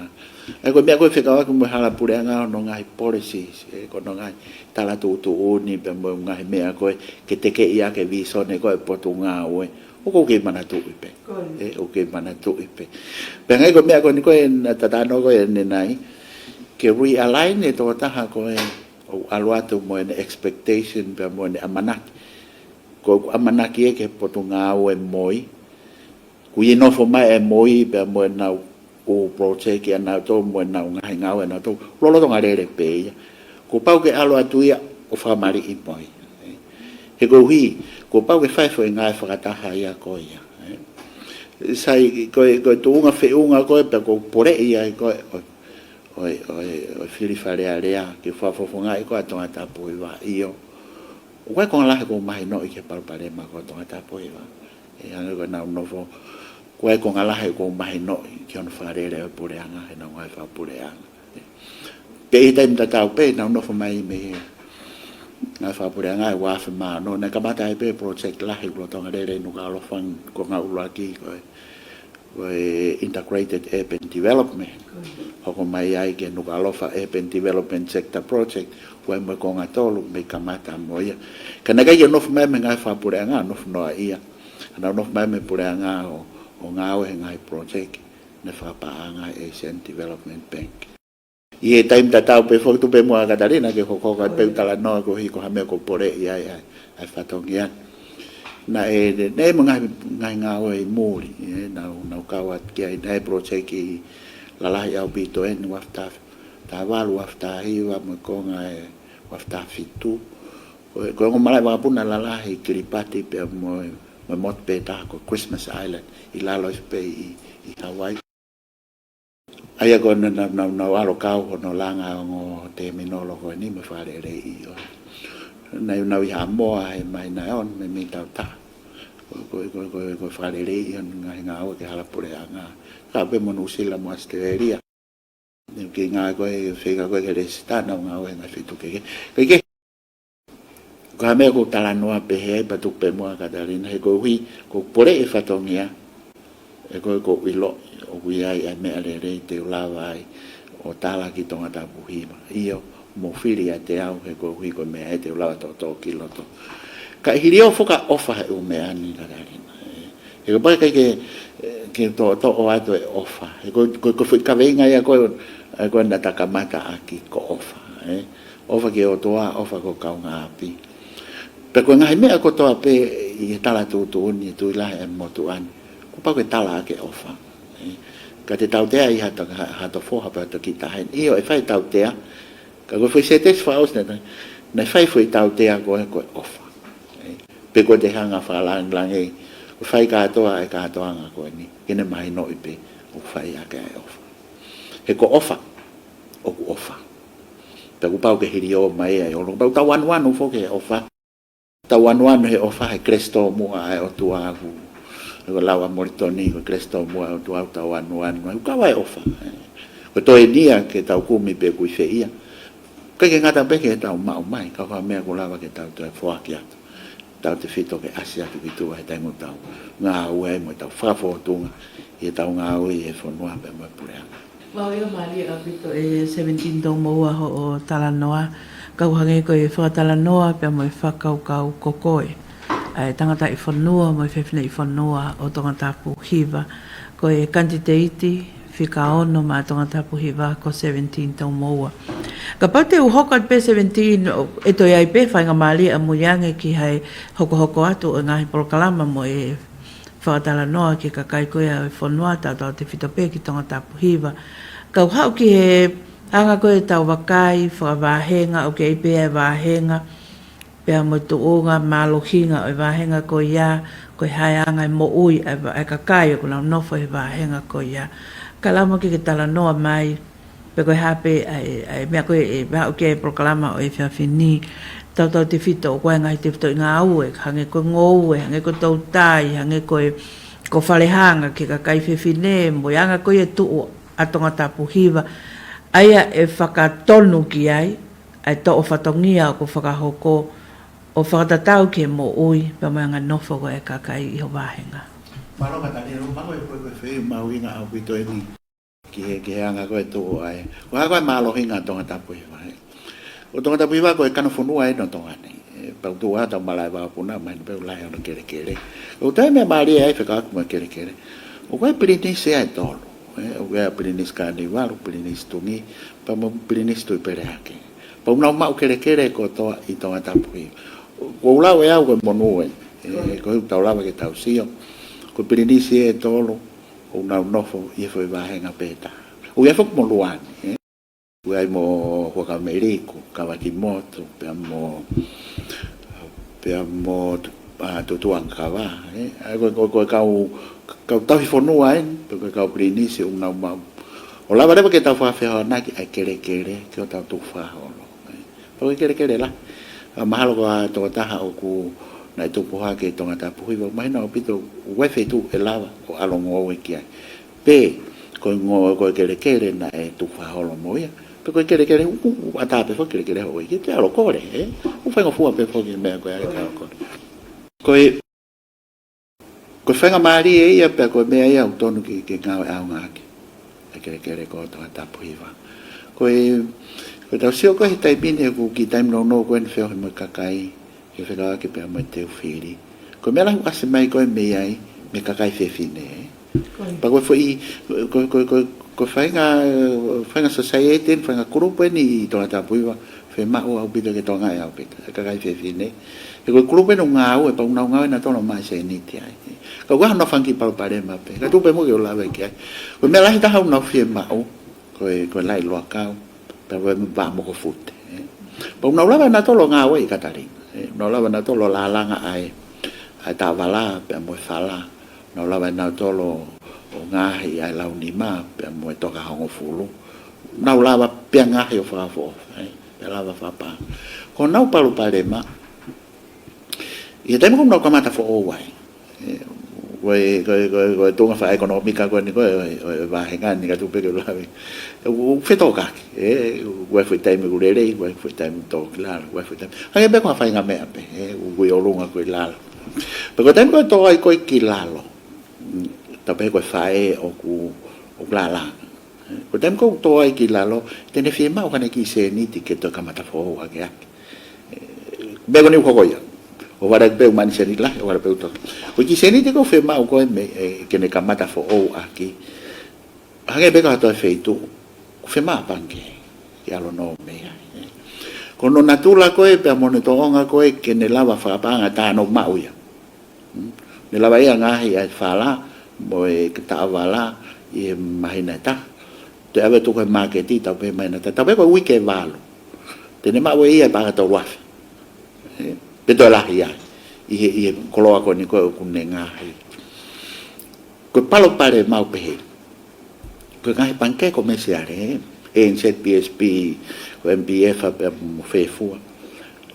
ʻA ia ko e meʻa ko ē fekauʻaki mo e hala puleʻanga hono ngaahi policies, ē, ko hono ngaahi tala tuʻutuʻuni pea mo e ngaahi meʻa ko ē ke tekeʻi ʻaki e vīsone ko ē ʻo e potungāue. ʻOku ou kei manatuʻi pē. Ko ia. Ē, ʻoku ou kei manatuʻi pē. Pea ngaahi ko e meʻa ko eni ko ē naʻa ta talanoa ko ē ʻanenai, ke realign e tokotaha ko ē ʻoku ʻalu atu mo ʻene expectation pea mo ʻene ʻamanaki. Ko ʻeku ʻamanaki ē ki he potungāue MOI. Kuo ʻi ai e nofo mai e MOI pea mo ʻenau ʻū project ʻanautolu mo ʻenau ngaahi ngāue ʻanautolu. Lolotonga lele pē ia. Kuo pau ke ʻalu atu ia ʻo fakamaliʻi MOI. He koeʻuhi, kuo pau ke fai e foʻi ngāue fakataha ia ko ia. Sai, ko e, ko e tuʻunga feʻunga ko ē, pea ʻoku ou poleʻi ai ko ē, ʻo, ʻo, ʻo, ʻo e fili Fale Alea, ke fakafofongaʻi ko ē ʻa Tongatapu Hiva, ʻio. ʻOku ʻi ai e konga lahi ʻoku ou mahinoʻi ki he palopalema ko ē ʻo Tongatapu Hiva. ʻE hangē ko ʻenau nofo, ʻoku ʻi ai e konga lahi ʻoku ou mahinoʻi ki hono fakalele ʻo e puleʻanga, heʻenau ngāue fakapuleʻanga. Pea ʻi he taimi tatau pē, naʻa ku nofo mai mei he ngāue fakapuleʻanga ʻi he ua afe mā ono, naʻe kamata ai pē project lahi ʻoku lolotonga lele ʻi Nukuʻalofa, ko e konga ʻuluaki ko e, ko e Integrated Urban Development. Hoko mai ai ki he Nukuʻalofa Urban Development Sector Project, ʻoku ʻi ai mo e konga tolu mei kamata mo ia. Ka naʻe ʻikai ke nofo mai mei he ngāue fakapuleʻanga, nofo noaʻia. Naʻa nau nofo mai mei he puleʻanga ʻo, ʻo ngāue he ngaahi project naʻe fakapaʻanga ʻe he Asian Development Bank. ʻI he taimi tatau pē foki, tuku pē muʻa Katalina ke hoko atu pē ʻeku talanoa koeʻuhi ko ha meʻa ʻoku ou poleʻi ai ʻa e, ʻa e fatongia. Naʻe, naʻe mo e ngaahi, ngaahi ngāue ʻi muli, ē, naʻa ku, naʻa ku kau atu ki ai, naʻe project lalahi ʻaupito eni, ua afe taha, taha valu, ua afe taha hiva, mo e konga ʻe ua afe taha fitu. Ko e, ko e ongo malaʻe vakapuna lalahi Kiripati pea mo e, mo e motu pē taha ko Christmas Island, ʻi lalo ʻi pē ʻi, ʻi Hawaii. ʻA ia ko ʻenau, nau, nau, nau ʻalu ʻo kau hono langa ongo terminal ko eni mo e fakaleleiʻi ʻo e. Naʻa nau ʻi Haʻamoa he māhina ʻe ono mei, mei he taʻu taha. Ko, ko, ko, ko, ko e fakaleleiʻi ʻo e ngaahi ngāue ki he hala puleʻanga. Kau pē mo Nuʻusila mo ʻAositelēlia. Naʻa ku kei ngāue ko ē, feinga ko ē ke lēsisita, naʻa ku ngāue he ngaahi feituʻu kehekehe. Ko e hā e meʻa ʻoku ou talanoa pehē ai, pea tuku pē muʻa Katalina, he koeʻuhi, ʻoku ou poleʻi e fatongia, He ko e ʻoku ou ʻilo ʻoku ʻi ai ʻa e meʻa lelei te u lava ai ʻo tala ki Tongatapu Hiva. ʻIo, mou fili ʻiate au he koeʻuhi ko e meʻa ē te u lava toʻotoʻo ki loto. Ka ʻi hili ʻo fakaʻofa he ʻū meʻa ni, Katalina. He kapau ʻe ʻikai ke, ke toʻotoʻo atu e ʻofa. He ko, ko, ko e foʻi kaveinga ia ko ē, ʻa ē ko ē naʻa ta kamata ʻaki ko ʻofa. ʻOfa ki he ʻOtua, ʻofa ki ho kaungāʻapi. Pea ko e ngaahi meʻa kotoa pē ʻi he tala tuʻutuʻuni ʻe tui lahi e motuʻa ni, kuo pau ke tala ʻaki e ʻofa. Ka te tautea ʻi hato, hato foha pe hato kiʻi taʻahine. ʻIo, ʻe fai tautea. Ka ko e foʻi sētesi fakaʻosi naʻe, naʻe fai foʻi tautea ko ē ko e ʻofa. Pea ko e te hanga fakalāngilangi, ko e fai kātoa e kātoanga ko eni ke ne mahinoʻi pē ʻoku fai ʻaki e ʻofa. He ko ʻofa, ʻoku ʻofa. Pea kuo pau ke hili ʻo mai ai ʻo lo, pau tau anuanu foki he ʻofa. Tau anuanu he ʻofa he Kalaisi tōmuʻa ʻa e ʻOtua ʻoku, ʻoku lau ʻa Molitoni, ko e Kalaisi tōmuʻa ʻa e ʻOtua ʻoku tau anuanu ai, ʻoku kau ai e ʻofa. Ko e toe nia ke tau kumi pē ʻoku ʻi fē ia. ʻIkai ke ngata pē ke tau maʻu mai, ka ko e meʻa ʻoku lava ke tau toe foaki atu. Tautefito ke ʻasi atu ki tuʻa he taimi ʻoku tau ngāue ai mo ʻetau fakafōtunga ʻi heʻetau ngāue ʻi he fonua pea mo e puleʻanga. Mahuʻinga mālie ʻaupito e seventeen Toumoua hoʻo talanoa, kau hangē ko e fakatalanoa pea mo e fakakaukau ko koe ʻa e tangataʻi fonua mo e fefineʻi fonua ʻo Tongatapu Hiva. Ko e kanititeiti fika ono maʻa Tongatapu Hiva ko seventeen Toumoua. Kapau te u hoko atu pē seventeen, ʻe toe ʻi ai pē faingamālie ʻamui ange ki he hokohoko atu ʻo e ngaahi polokalama mo e fakatalanoa ki he kakai ko ia ʻo e fonua, tautautefito pē ki Tongatapu Hiva. Kau haʻu ki he anga ko ē ʻetau vakai fakavāhenga, ʻoku ʻi ai pē ʻa e vāhenga pea mo e tuʻunga mālohinga ʻo e vāhenga ko ia, ko e hā e anga e moʻui ʻa e va-, ʻa e kakai ʻoku nau nofo he vāhenga ko ia. Ka lava ke ke talanoa mai, pe ko e hā pē ʻa e, ʻa e meʻa ko ē ʻe haʻu ki ai e polokalama ʻo e efiafi ni, tautautefito ʻoku ʻi ai e ngaahi tefitoʻi ngāue, hangē ko e ngoue, hangē ko e toutai, hangē ko e, ko e falehanga ki he kakai fefine, mo e anga ko ia e tuʻu ʻa Tongatapu Hiva. ʻA ia ʻe fakatonu ki ai ʻa e toʻo fatongia ʻoku fakahoko ʻo fakatatau ki he moʻui pea mo e anga nofo ko ē ʻa e kakai ʻi ho vāhenga. Mālō Katalina, mālō e ko e, ko e fehuʻi mahuʻinga ʻaupito eni ki he, ki he anga ko ē tuʻu ai. Ko e hā ko ē mālohinga ʻo Tongatapu Hiva, ē? ʻO Tongatapu Hiva ko e kanofonua eni ʻo Tonga ni. Ē, pau tuʻu atu ʻo malaʻe vakapuna, mahino pē ʻoku lahi hono kelekele. ʻOku toe meʻa mālie ai fekauʻaki mo e kelekele. ʻOku ʻi ai e pilinisi ʻe tolu. Ē, ʻoku ʻi ai e Pilinisi Kānivalu, Pilinisi Tungi, pea mo e Pilinisi Tuʻipelehake. Pea ʻoku nau maʻu kelekele kotoa ʻi Tongatapu Hiva. ʻOku ou lau ʻe au ko e monū ē, ē, ko e tau lava ke tau sio. Ko e pilinisi ʻe tolu, ʻoku nau nofo ʻi he foʻi vāhenga pē taha. ʻOku ʻi ai foki mo Luani, ē. ʻOku ʻi ai mo Huʻakavameiliku, Kavakimotu, pea mo, pea mo, ʻa, Tutuʻangakava, ē. ʻA ia ko, ko, ko e kau, kau tauhi fonua eni, pe ko e kau pilinisi ʻoku nau maʻu. ʻO lava leva ke tau fakafehoanaki ʻa e kelekele ki hotau tukufakaholo. Pea ko e kelekele lahi. ʻA, mahalo ko ha tokotaha ʻoku nau tupu hake ʻi Tongatapu Hiva, mahino ʻaupito ʻoku ʻi ai e feituʻu ʻe lava ʻo ʻalu ʻo ngoue ki ai. Pe ko e ngo-, ko e kelekele naʻe tukufakaholo mo ia. Pe ko e kelekele ʻoku, ʻoku ʻatā pē foki e kelekele hoʻo iiki, te ʻalu ʻo kole, ē? ʻOku faingofua pē foki e meʻa ko ē ʻa e kole. Ko e Ko e faingamālie ia pea ko e meʻa ia ʻoku totonu ke, ke ngāue ʻaonga ʻaki e kelekele ko Tongatapu Hiva. Ko e, ko ʻetau sio ko ē he taimi ni ʻoku kiʻi taimi nounou ko eni feohi mo e kakai, ke fekauʻaki pea mo e teu fili. Ko e meʻa lahi ʻoku ʻasi mai ko ē mei ai, mei he kakai fefine, ē? Ko ia. Pea ko e foʻi, ko, ko, ko, ko e faʻahinga, faʻahinga society, faʻahinga kulupu eni ʻi Tongatapu Hiva, fiemaʻu ʻaupito ke tokangaʻi ʻaupito e kakai fefine. He ko e kulupu eni ʻoku ngāue, pea ʻoku nau ngāue ʻanautolu ʻo maʻu e sēniti ai. Ka ʻoku ʻi ai honau fanga kiʻi palopalema pē. Ka tuku pē muʻa ke u lave ki ai. Ko e meʻa lahi taha ʻoku nau fiemaʻu, ko e, ko e laʻi loakau, pea mo e vaʻa mokofute, ē. Pea ʻoku nau lava ʻanautolu ʻo ngāue ʻi Katalina, ē. Nau lava ʻanautolu ʻo lālanga ʻa e, ʻa e taʻovala, pea mo e fala. Nau lava ʻanautolu ʻo ngaohi ʻa e launima, pea mo e toka hongofulu. Nau lava pē ʻo ngaohi ʻo fakaʻofoʻofa, ē. Pea lava fakapā. Ko honau palopalema, ʻi he taimi ko ē ʻoku nau kamata foʻou ai, ē, ko e, ko e, ko e, ko e tuʻunga fakaʻekonōmika ko eni ko ē ʻo e, ʻo e vāhenga ni, ka tuku pē ke u lave. ʻOku, ʻoku fetokaki, ē, ʻoku ʻi ai e foʻi taimi ʻoku lelei, ʻoku ʻi ai e foʻi taimi ʻoku tō ki lalo, ʻoku ʻi ai e foʻi taimi. Hangē pē ko ha faʻahinga meʻa pē, ē, ʻoku ʻi ai e ʻolunga ko ē ʻi lalo. Pea ko e taimi ko ē ʻoku tō ai ko ē ki lalo, Tau pehē ko e faʻē ʻoku, ʻoku lālā. Ko e taimi ko ē ʻoku tō ai ki lalo, te ne fiemaʻu haʻane kiʻi sēniti ke toe kamata foʻou hake ʻaki. Ē, meʻa ko eni ʻoku hoko ia. ʻOua leva pē ʻe maʻu ha sēniti lahi, ʻoua leva pē ʻe tō. Ko e kiʻi sēniti ko ē ʻoku fiemaʻu ko ē mei, ē, ke ne kamata foʻou ʻaki. Hangē pē ko ha toe feituʻu, ʻoku fiemaʻu ʻa e pangikē ke ʻalu ʻo nō mei ai. Ko hono natula ko ē pea mo hono tōʻonga ko ē ke ne lava fakapaʻanga, tā naʻa nau maʻu ia. Hmm? Ne lava ia ʻo ngaohi ʻa e fala mo e taʻovala ʻi he māhina ʻe taha. Toe ʻave ʻo tuku he māketi, tau pehē māhina ʻe taha, tau pehē ko e uike ʻe valu. Te ne maʻu ʻe ia e paʻanga ʻe tolu afe. Ē, pe toe lahi ai. ʻI he, ʻi he koloa ko eni ko ē ʻoku ne ngaohi. Ko e palopalema ʻoku pehē. Ko e ngaahi pangikē komēsiale, ē, ANZ, BSP, ko e MPF, pea mo e fē fua.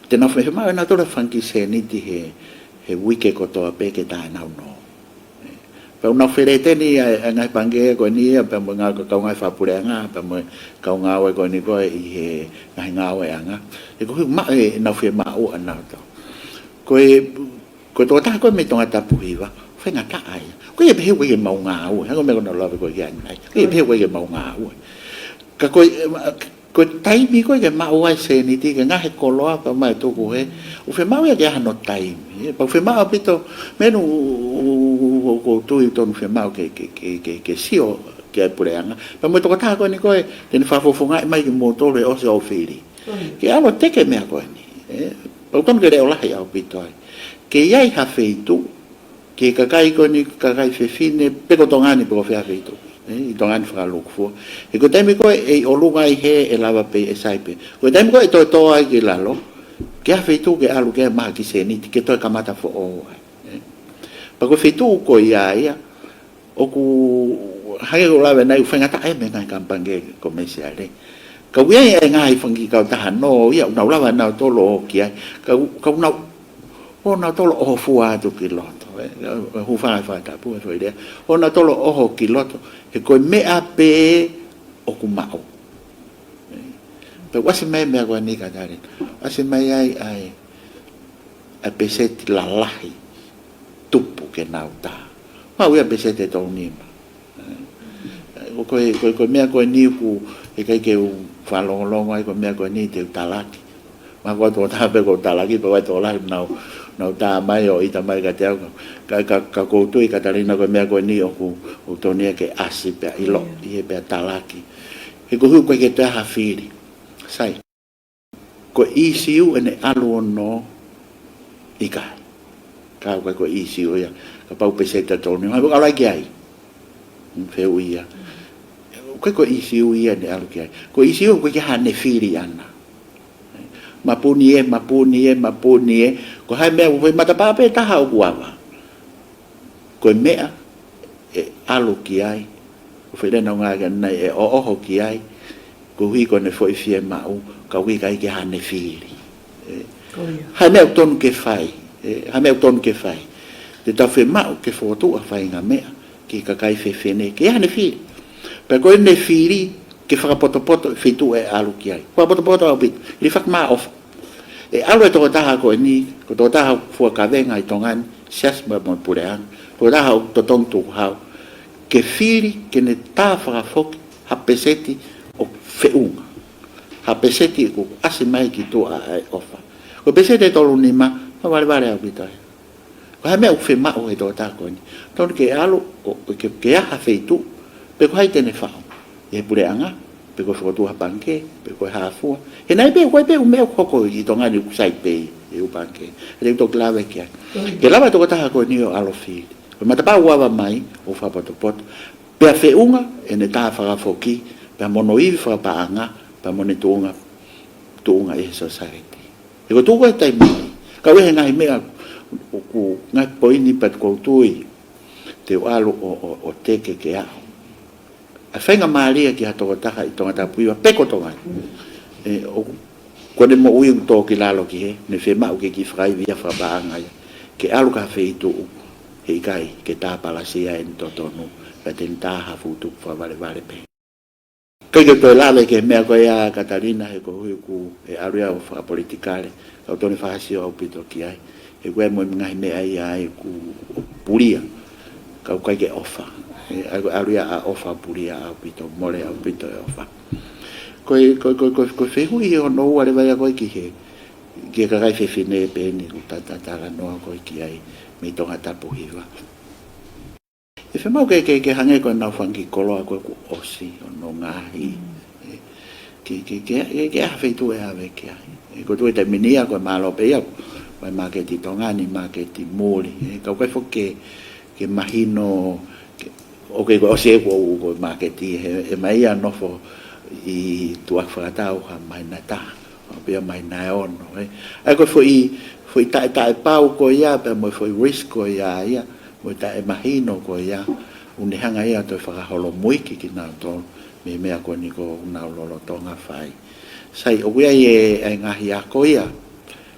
Te nau fiemaʻu ʻe nautolu ha fanga kiʻi sēniti he, he uike kotoa pē ke tā ʻenau nō. Pea ʻoku nau feleteni ʻa e, ʻa e ngaahi pangikē ko eni ia, pea mo e ngaahi kau ngāue fakapuleʻanga, pea mo e kau ngāue ko eni ko ē ʻi he ngaahi ngāueʻanga. He ko e ʻuhi ʻoku maʻu ʻenau fiemaʻu ʻa nautolu. Ko e, ko e tokotaha ko ē mei Tongatapu Hiva, faingataʻa ia. ʻOku ʻikai ke pehē ʻoku ʻikai ke maʻu ngāue, hangē ko e meʻa ko ē naʻa ku lave ko ē ki ai ʻanenai. ʻOku ʻikai ke pehē ʻoku ʻikai ke maʻu ngāue. Ka ko e, ko e taimi ko ē ke maʻu ai e sēniti ke ngaohi e koloa pea mo e tuku hē, ʻoku fiemaʻu ia ke ʻi ai hano taimi. Ē, pea ʻoku fiemaʻu ʻaupito, meʻa eni ʻoku, ʻoku, ʻoku, ʻoku ou tui ʻoku tonu fiemaʻu ke, ke, ke, ke, ke sio ki ai e puleʻanga. Pea mo e tokotaha ko eni ko ē te ne fakafofongaʻi mai kimoutolu he ʻosi hoʻo fili. Ke ʻalu ʻo teke e meʻa ko eni. Ē, pea ʻoku tonu ke leʻo lahi ʻaupito ai. Ke ʻi ai ha feituʻu, ki he kakai ko eni, kakai fefine, pe ko Tonga ni, pe ko fē ha feituʻu. Ē, ʻi Tonga ni fakalūkufua. He ko e taimi ko ē ʻe ʻi ʻolunga ai hē ʻe lava pē ʻe sai pē. Ko e taimi ko ē ʻe toe tō ai ki lalo, ke ʻi ai ha feituʻu ke ʻalu ki ai maʻu ha kiʻi sēniti, ke toe kamata foʻou ai. Ē. Pea ko e feituʻu ko ia ia, ʻoku hangē ko e lave ʻanenai ʻoku faingataʻa ia mei he ngaahi kau pangikē komēsiale. Ka ʻoku ʻi ai e ngaahi fanga kiʻi kautaha nō ia, ʻoku nau lava nautolu ʻo ō ki ai. Ka, ka ʻoku nau ō nautolu ʻo ʻoho fua atu ki loto, ē, ē, hūfanga he fakatapu, ē, foʻi lea. ʻŌ nautolu ʻo ʻoho ki loto, he ko e meʻa pē ʻoku maʻu. Ē, pea ʻoku ʻasi mai e meʻa ko eni Katalina. ʻOku ʻasi mai ai ʻa e, ʻa e peseti lalahi tupu ke nau tā. Maʻu ia peseti ʻe tolu nima. Ko e, ko e, ko e meʻa ko eni ʻoku ʻikai ke u fakalongolongo ai, ko e meʻa ko eni te u talaki. Mahalo ko e tokotaha pē ʻoku ou talaki, pea ʻoku ʻi ai e tokolahi naʻa nau, nau tā mai ʻo ʻita mai kiate au. Ka, ka, ka ʻoku ou tui Katalina ko e meʻa ko eni ʻoku, ʻoku tonu ia ke ʻasi pea ʻilo, ʻi he pea talaki. He ko e ʻuhi ʻoku ʻikai ke toe ʻi ai ha fili. Sai. Ko e ʻīsiu ʻene ʻalu ʻo nō, ʻikai. Ka ʻoku ʻikai ko e ʻīsiu ia. Kapau peseti ʻe tolu nima, ʻoku ʻalu ai ki ai. Fehuʻi ia. ʻOku ʻikai ko e ʻīsiu ia ʻene ʻalu ki ai. Ko e ʻīsiu ʻoku ʻikai ke ʻi ai haʻane fili ʻana. Mapuni ē, mapuni ē, mapuni ē. Ko e hā e meʻa, ko e matapā pē taha ʻoku ava. Ko e meʻa ʻe ʻalu ki ai, ʻoku fēfē ʻenau ngāue ki ai, ʻe ʻoʻoho ki ai, koeʻuhi ko ʻene foʻi fiemaʻu, ka ʻoku ʻikai ke ʻi ai haʻane fili. Ē, ko ia. Hā e meʻa ʻoku tonu ke fai, ē, hā e meʻa ʻoku tonu ke fai. Te tau fiemaʻu ke fokotuʻu ha faʻahinga meʻa ki he kakai fefine, ke ʻi ai haʻane fili. Pea ko ʻene fili, ke fakapotopoto e feituʻu ʻe ʻalu ki ai. Fakapotopoto ʻaupito, ʻi he fakamaʻofa. ʻE ʻalu e tokotaha ko eni, ko e tokotaha fua kavenga ʻi Tonga ni, siasi mo e puleʻanga, tokotaha ʻoku totongi tukuhau, ke fili, ke ne tā fakafoki ha peseti ʻoku feʻunga. Ha peseti ʻoku ʻasi mai ki tuʻa ʻa e ʻofa. Ko e peseti ʻe tolu nima, fakavalevale ʻaupito ai. Ko e hā e meʻa ʻoku fiemaʻu he tokotaha ko eni. Tonu ke ʻalu, ʻo, ʻo ke, ke ʻi ai ha feituʻu, pe ko hai te ne faʻu. ʻI he puleʻanga, pe ko e fokotuʻu ha pangikē, pe ko e hā fua. He naʻe pehē, ko e pehē ʻū meʻa ʻoku hoko ʻi Tonga ni ʻoku sai pē ʻi he ʻū pangikē. He te u toki lave ki ai. Ke lava e tokotaha ko eni ʻo ʻalu ʻo fili. Ko e matapā ʻoku ava mai, ʻoku fakapotopoto. Pea feʻunga, ʻene tā fakafoki, pea mo hono ivi fakapaʻanga, pea mo ʻene tuʻunga, tuʻunga ʻi he society. He ko e tuʻu ko ē he taimi ni, ka ʻoku ʻi ai e ngaahi meʻa, ʻoku ngaahi poini pea ʻoku ou tui te u ʻalu ʻo, ʻo, ʻo teke ke aʻu. ʻA e faingamālie ki ha tokotaha ʻi Tongatapu Hiva, pe ko Tonga ni. Ē, ʻoku, ko ʻene moʻui ʻoku tō ki lalo ki hē, ne fiemaʻu ke kiʻi fakaivi ia fakapaʻanga ia. Ke ʻalu ki ha feituʻu, heʻikai ke tā palasia ʻene totonu, pea te ne tā ha fuʻu tupu fakavalevale pē. ʻIkai ke u toe lave ki he meʻa ko ia Katalina he koeʻuhi ʻoku ʻe ʻalu ia ʻo fakapolitikale, ka ʻoku tonu e fakasio ʻaupito ki ai. He ko e mo e ngaahi meʻa ia ai ʻoku pulia. Ka ʻoku ʻikai ke ʻofa. ʻE, ʻa, ʻalu ia ʻa ʻofa pulia ʻaupito, mole ʻaupito e ʻofa. Ko e, ko e, ko e, ko e, ko e fehuʻi hono ua leva ia ko ē ki he, ki he kakai fefine pē eni ʻoku ta, ta, talanoa ko ē ki ai mei Tongatapu Hiva. ʻE fiemaʻu ke, ke, ke hangē ko ʻenau fanga kiʻi koloa ko ē kuo ʻosi hono ngaohi. ʻE, ke, ke, ke, ke, ke ʻai ha feituʻu ʻe ʻave ki ai. ʻE, ko e tuʻu ʻi he taimi ni ia ko e mālō pē ia, ko e māketi Tonga ni, māketi muli. ʻE, ka ʻoku ʻikai foki ke, ke mahino, ke, ʻoku ʻikai ko e ʻosi ʻe ko, ko e māketi, he, ʻe ʻomai ia ʻo nofo ʻi tuʻa fakatau ha māhina ʻe taha, ʻo pea māhina ʻe ono, ē. ʻA ia ko e foʻi, foʻi taʻe, taʻepau ko ia, pea mo e foʻi risk ko ia, ia, mo e taʻemahino ko ia, ʻoku ne hanga ia ʻo toe fakaholomui kinautolu, mei he meʻa ko eni ʻoku nau lolotonga fai. Sai, ʻoku ʻi ai e, e ngaahi ako ia,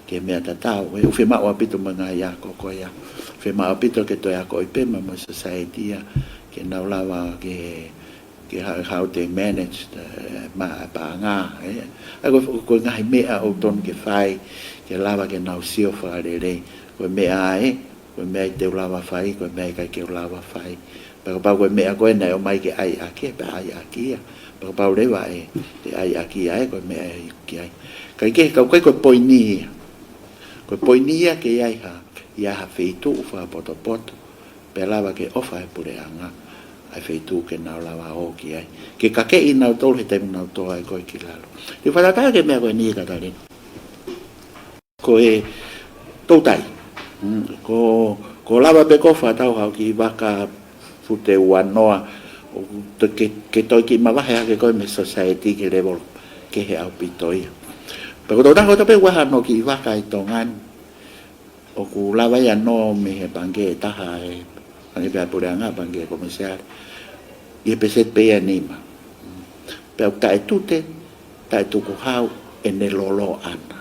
ki he meʻa tatau, ʻe, ʻoku fiemaʻu ʻaupito mo e ngaahi ako ko ia. Fiemaʻu ʻaupito ke toe akoʻi pē maʻa e society ia, ke nau lava ke, ke ha-, how they manage the, ma-, paʻanga, ē. ʻA ia ko, ko e ngaahi meʻa ʻoku totonu ke fai, ke lava ke nau sio fakalelei. Ko e meʻa ē, ko e meʻa ʻe te u lava fai, ko e meʻa ʻe ʻikai ke u lava fai. Pea kapau ko e meʻa ko ē naʻe ʻomai ke ʻai ʻaki, pea ʻai ʻaki ia. Pea kapau leva ʻe, ʻe ʻai ʻaki ia ē, ko e meʻa ʻe ʻai ki ai. Kae kehe, ka ʻoku ʻikai ko e poini ia. Ko e poini ia ke ʻi ai ha, ʻi ai ha feituʻu fakapotopoto, pea lava ke ʻofa ʻe he puleʻanga ʻa e feituʻu ke nau lava ō ki ai. Ke kakeʻi kinautolu he taimi ʻoku nau tō ai ko ē ki lalo. Te u fakatātā ki he meʻa ko eni, Katalina. Ko e toutai. Mm, ko, ko e lava pē ko ē ʻo fakatau haʻo kiʻi vaka fute ua noa, ʻo to-, ke, ke toe kiʻi mavahe hake ko ē mei he society ki he level kehe ʻaupito ia. Pea ko e toutai ko ē pē ʻoku ʻi ai hano kiʻi vaka ʻi Tonga ni, ʻoku lava ia ʻo nō mei he pangikē ʻe taha, ʻe pangikē pē ʻa e puleʻanga, pangikē komēsiale, ʻi he peseti pē ia ʻe nima. Pea ʻoku taʻetute, taʻetukuhau ʻene lolo ʻana.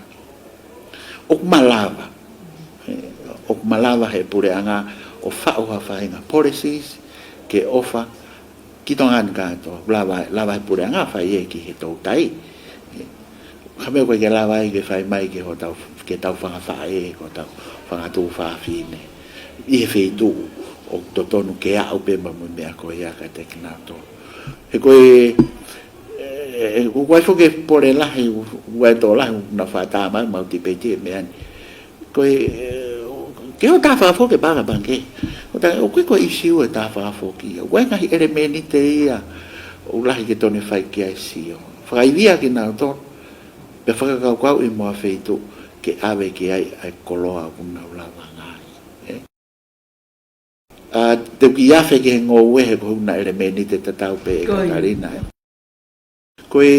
ʻOku malava. ʻE, ʻoku malava ʻe he puleʻanga ʻo faʻu ha faʻahinga policies ke ʻofa ki Tonga ni kātoa. Lava, lava ʻe he puleʻanga ʻo fai ia ki he toutai. ʻE, ka ko e meʻa ʻoku ʻikai ke lava ai ke fai mai ki hotau, ki heʻetau fanga faʻē, ki hotau fanga tuofāfine, ʻi he feituʻu ʻoku totonu ke aʻu pē maʻu mo e meʻa ko ia kiate kinautolu. He ko e, ʻe, ʻoku ʻi ai foki e pole lahi, ʻoku ʻi ai e tokolahi ʻoku nau fakatātā mai, mau tipeiti e meʻa ni. Ko e, ʻe, ke ʻoua ʻe tā fakafoki e paʻanga ʻa e pangikē. ʻOua ʻe tā, ʻoku ʻikai ko e ʻīsiu e tā fakafoki ia. ʻOku ʻi ai e ngaahi ʻelemēniti ia ʻoku lahi ke totonu ke fai ki ai e sio. Fakaivia kinautolu, pea fakakaukauʻi mo ha feituʻu ke ʻave ki ai ʻa e koloa ʻoku nau lava ngaohi. ʻE? ʻA, te u kiʻi afe ki he ngoue he ko hono ʻelemēniti tatau pē ʻe Katalina, ē. Ko e,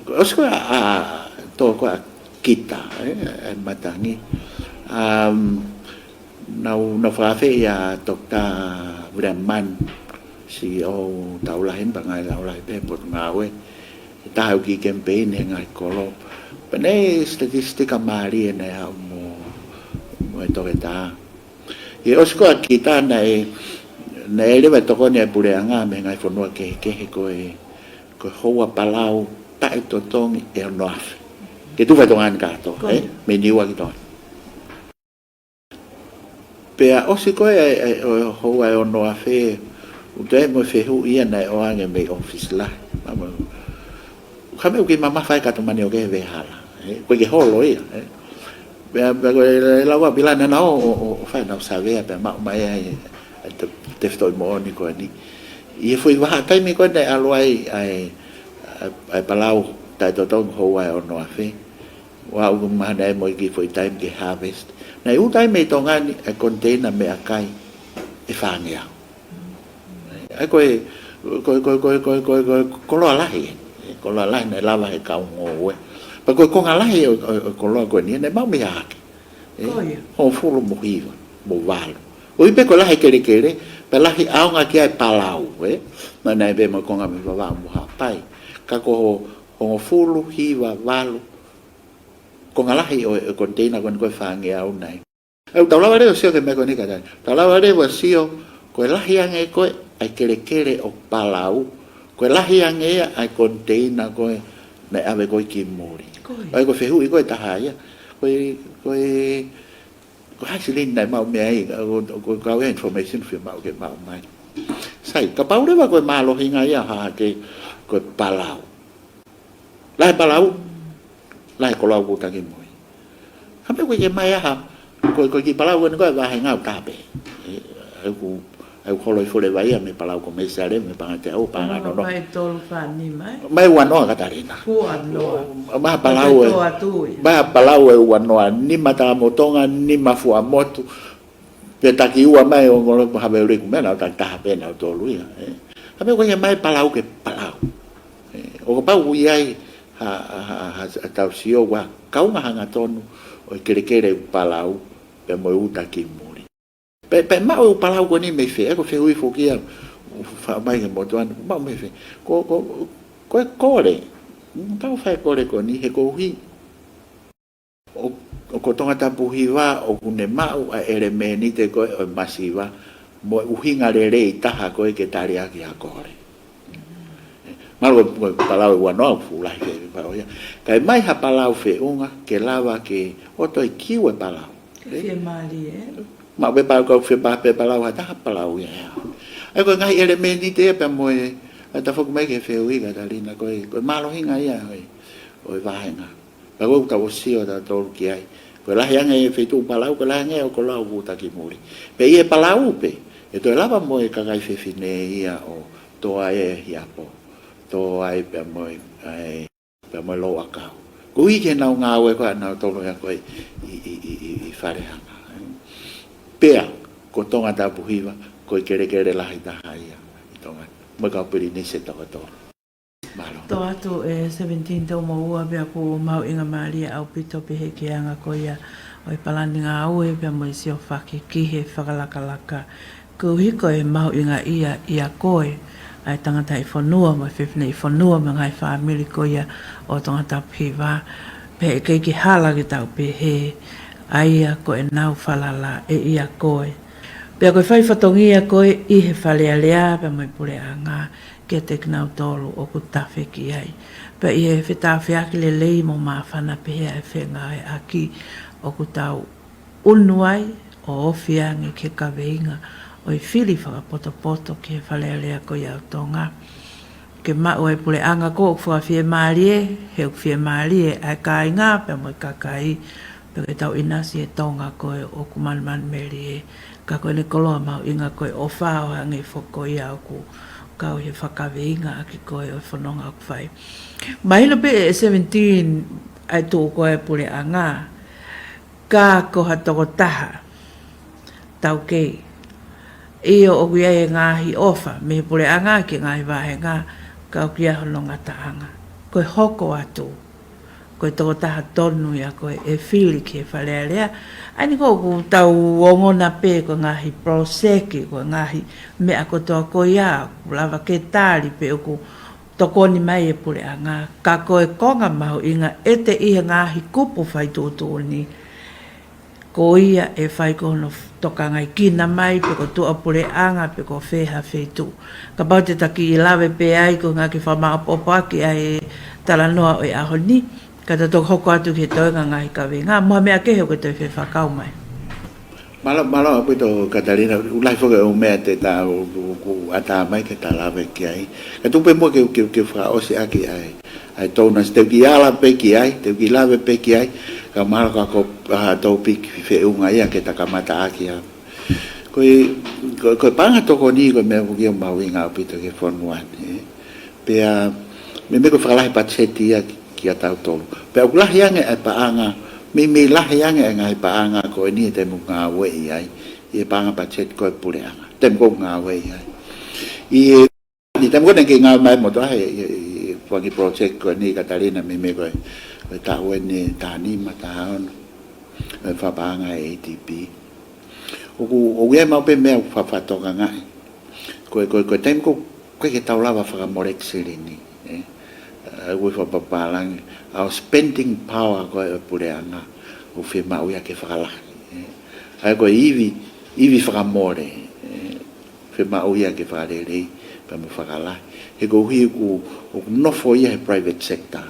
ʻosi ko ē ʻa, ʻa, tō ko ē ʻa Kita, ē, ʻa e matangi. Um, nau, nau fakaafeʻi ʻa Doctor William Mann, C E O Taulahi, pea ngaahi Taulahi pē Potungāue. ʻE taha ʻoku kiʻi kemipeini he ngaahi kolo. Pea naʻe statistics mālie naʻe haʻu mo, mo e toketā. ʻI he ʻosi ko ē ʻa Kita naʻe, naʻe leva ʻo tokoni ʻa e puleʻanga mei he ngaahi fonua kehekehe ko e, ko e houa palau taʻetotongi ʻe ono afe. Ke tufa ʻi Tonga ni kātoa, ē? Mei Niua ki Tonga ni. Pea ʻosi ko ē ʻa e, ʻa e, ʻo e houa ʻe ono afe, ʻoku toe ʻi ai mo e fehuʻi ia naʻe ʻoange mei he ʻōfisi lahi. Mamo, ka meʻa ʻoku kiʻi mamafa ai ka tau mani ʻo ke he vehala. Ē, ʻoku ʻikai ke holo ia, ē. Pea, pea ko e, e lau ʻa Pilana naʻa nau ō, ō, ō, ō fai ʻenau savea, pea maʻu mai ai, ʻa e te-, tefitoʻi moʻoni ko eni. ʻI he foʻi vahaʻa taimi ko ē naʻe ʻalu ai, ʻa e, ʻa e, ʻa e palau taʻetotongi houa ʻe ono afe. ʻO aʻu mahalo naʻe ʻi ai mo e kiʻi foʻi taimi ke harvest. Naʻe ʻū taimi ʻi Tonga ni ʻa e container meʻakai ʻe fāngeau. ʻA ia ko e, ko e, ko e koloa lahi, ē, koloa lahi naʻe lava ʻe he kau ngoue. Pea ko e konga lahi ʻo, ʻo, ʻo e koloa ko eni, naʻe maʻu mei Haʻake. Ē, hongofulu mo hiva, mo valu. ʻOku ʻi ai pē ko e lahi e kelekele, pea lahi ʻaonga ki ai e palau, ē. Naʻe, naʻe pē mo e konga mei Vavaʻu mo Haʻapai. Ka ko ho, hongofulu, hiva, valu, konga lahi ʻo e, ʻo e container ko eni ko ē ʻe fāngeau nai. ʻOku tau lava leva ʻo sio ki he meʻa ko eni Katalina. Tau lava leva ʻo sio, ko e lahi ange ko ē ʻa e kelekele ʻoku palau, ko e lahi ange ia ʻa e container ko ē naʻe ʻave ko ē ki muli. ʻA ia ko e fehuʻi ko ē ʻe taha ia. Ko e, ko e, Ko hai silini naʻe maʻu mei ai, ko, ko, ko e information fiemaʻu ke maʻu mai. Sai, kapau leva ko e mālohinga ia ha ke, ko e palau. Lahi palau, lahi koloa ʻoku taki mui. Ka pē ko e ke mai aha, ko, ko e kiʻi palau ko eni ko e vāhenga ʻoku taha pē. ʻE, ʻoku, ʻoku holo ʻi Forever ia mei he palau ko Mesiale, mei he paʻanga teau, paʻanga nono. Mai tolu fā nima, ē? Mai ua noa Katalina. Ua noa. Mai ha palau ē. Mai tolu atu ia. Mai ha palau ē ua noa, nima Tamu Tonga, nima Fuaʻamotu. Pea taki ua mai ʻo ngolo pa have ule ku mena, ʻo taki taha pē nautolu ia, ē. Ka pē ko e ke mai palau ke palau. Ē, ʻo kapau ʻoku ʻi ai ha, ha, ha, ha, ha tau sio ʻoku kaunga hangatonu ʻo e kelekele ʻoku palau, pea mo e uta ki muli. Pea, pea maʻu e ʻū palau ko eni mei fē, ē, ko e fehuʻi foki ia, ʻoku faʻa mai ke motuʻa ni, maʻu mei fē. Ko, ko, ko e kole, ʻoku tau fai kole ko eni, he koeʻuhi ʻo, ʻo ko Tongatapu Hiva, ʻoku ne maʻu ʻa e ʻelemēniti ko ē ʻo e masiva, mo e ʻuhinga lelei taha ko ē ke tali ʻaki ha kole. Mālō ko e, ko e palau ʻe ua noa ʻoku fuʻu lahi feʻunga ia. Kae mai ha palau feʻunga, ke lava ke ʻoto e kiu e palau. Fiemālie, ē? Maʻu pē palau kau fie pa-, pē palau ha taha palau ia ē. ʻA ia ko e ngaahi ʻelemēniti ia pea mo e, ʻa e tafoki mai ke fehuʻi Katalina ko e, ko e mālohinga ia ʻo e, ʻo e vāhenga. Ka ko e ʻoku tau ʻosi ʻo tautolu ki ai. Ko e lahi ange e feituʻu palau, ko e lahi ange ʻo e koloa ʻoku taki muli. Pea ʻi he palau pē, ʻe toe lava mo e kakai fefine ia ʻo tō ai e hiapo. Tō ai pea mo e, ʻa e, pea mo e louʻakau. Koeʻuhi ke nau ngāue ko ē ʻanautolu ia ko ē ʻi, ʻi, ʻi, ʻi, ʻi Falehanga. Pea, ko Tongatapu Hiva, ko e kelekele lahi taha ia ʻi Tonga. Mo e kau Pilinisi ʻe toko tolu. Mālō. Tō atu e seventeen tau mo ua pea ʻoku mahuʻinga mālie ʻaupito pē he ke anga ko ia ʻo e palani ngāue pea mo e siofaki ki he fakalakalaka. Koeʻuhi ko e mahuʻinga ia ʻia koe, ʻa e tangataʻi fonua mo e fefineʻi fonua mo e ngaahi fāmili ko ia ʻo Tongatapu Hiva. Pea ʻe ʻikai ke hala ke tau pehē, ʻa ia ko ʻenau falala ʻe ʻia koe. Pea ko e fai fatongia ko ē ʻi he Fale Alea pea mo e puleʻanga, kiate kinautolu ʻoku tafe ki ai. Pea ʻi he fetāfeaki lelei mo māfana pehē ʻa e fengāueʻaki ʻoku tau ʻunu ai ʻo ofi ange ki he kaveinga ʻo e fili fakapotopoto ki he Fale Alea ko ia ʻo Tonga. Ke maʻu e puleʻanga ko ē ʻoku fakafiemālie, he ʻoku fiemālie ʻa e kāinga pea mo e kakai, pea ke tau ʻinasi e Tonga ko ē ʻoku manumanu melie. Ka ko ʻene koloa mahuʻinga ko e ʻofa ʻo hangē foki ko ia ʻoku kau he fakaveinga ʻaki ko ē ʻo e fononga ʻoku fai. Mahino pē ʻe seventeen ʻa e tuʻu ko ē puleʻanga, ka ko ha tokotaha taukei. ʻIo ʻoku ʻi ai e ngaahi ʻofa, mei he puleʻanga ki he ngaahi vāhenga, ka ʻoku ʻi ai hono ngataʻanga. Ko e hoko atu. Ko e tokotaha tonu ia ko ē ʻe fili ki he Fale Alea. ʻA eni ko ē ʻoku tau ongona pē ko e ngaahi poloseki, ko e ngaahi meʻa kotoa ko ia, ʻoku lava ke tali pē ʻoku tokoni mai e puleʻanga. Ka ko e konga mahuʻinga ʻete ʻi he ngaahi kupu fai tuʻutuʻuni. Ko ia ʻe fai ko hono tokangaʻi kina mai, pe ko tuʻa puleʻanga, pe ko fē ha feituʻu. Kapau te ta kiʻi lave pē ai, ko e ngaahi fakamaʻopoʻopo ʻaki ʻa e talanoa ʻo e ʻaho ni, ka ta toki hoko atu ki he toenga ngaahi kaveinga, mo ha meʻa kehe ʻoku ke toe fefakau mai. Mālō, mālō ʻaupito Katalina, ʻoku lahi foki e ʻū meʻa te ta u, u, u ʻatā mai ke ta lave ki ai. Ka tuku pē muʻa ke, ke, ke fakaʻosi ʻaki ai. ʻA e tau nasi te u kiʻi ala pē ki ai, te u kiʻi lave pē ki ai, ka mahalo ka ko ha topiki feʻunga ia ke ta kamata ʻaki ʻa. Ko e, ko, ko e paʻanga tokoni ko e meʻa ʻoku ʻikai mahuʻinga ʻaupito ki he fonua ni, ē. Pea, meimei ko e fakalahi patiseti ia ki, kia tautolu. Pea ʻoku lahi ange e paʻanga, meimei lahi ange e ngaahi paʻanga ko eni he taimi ʻoku ngāueʻi ai, ʻi he paʻanga patiseti ko e puleʻanga. Taimi ʻoku ngāueʻi ai. ʻI he ʻI he taimi ko ē naʻe kei ngāue mai motuʻa he, he, he, he fanga project ko eni Katalina meimei ko e, ko e taʻu eni taha nima, taha ono, ʻo e fakapaʻanga ʻa e ADB. ʻOku, ʻoku ʻi ai maʻu pē meʻa ʻoku fakatokangaʻi. Ko e, ko e, ko e taimi ko ē ʻoku ʻikai ke tau lava fakamoleki silini, ē. ʻA, ʻoku fakapapālangi, ʻa e spending power ko ē ʻo e puleʻanga, ʻoku fiemaʻu ia ke fakalahi, ē. ʻA ia ko e ivi, ivi fakamole, ē. Fiemaʻu ia ke fakalelei, pea mo fakalahi. He koeʻuhi ʻoku, ʻoku nofo ia he private sector.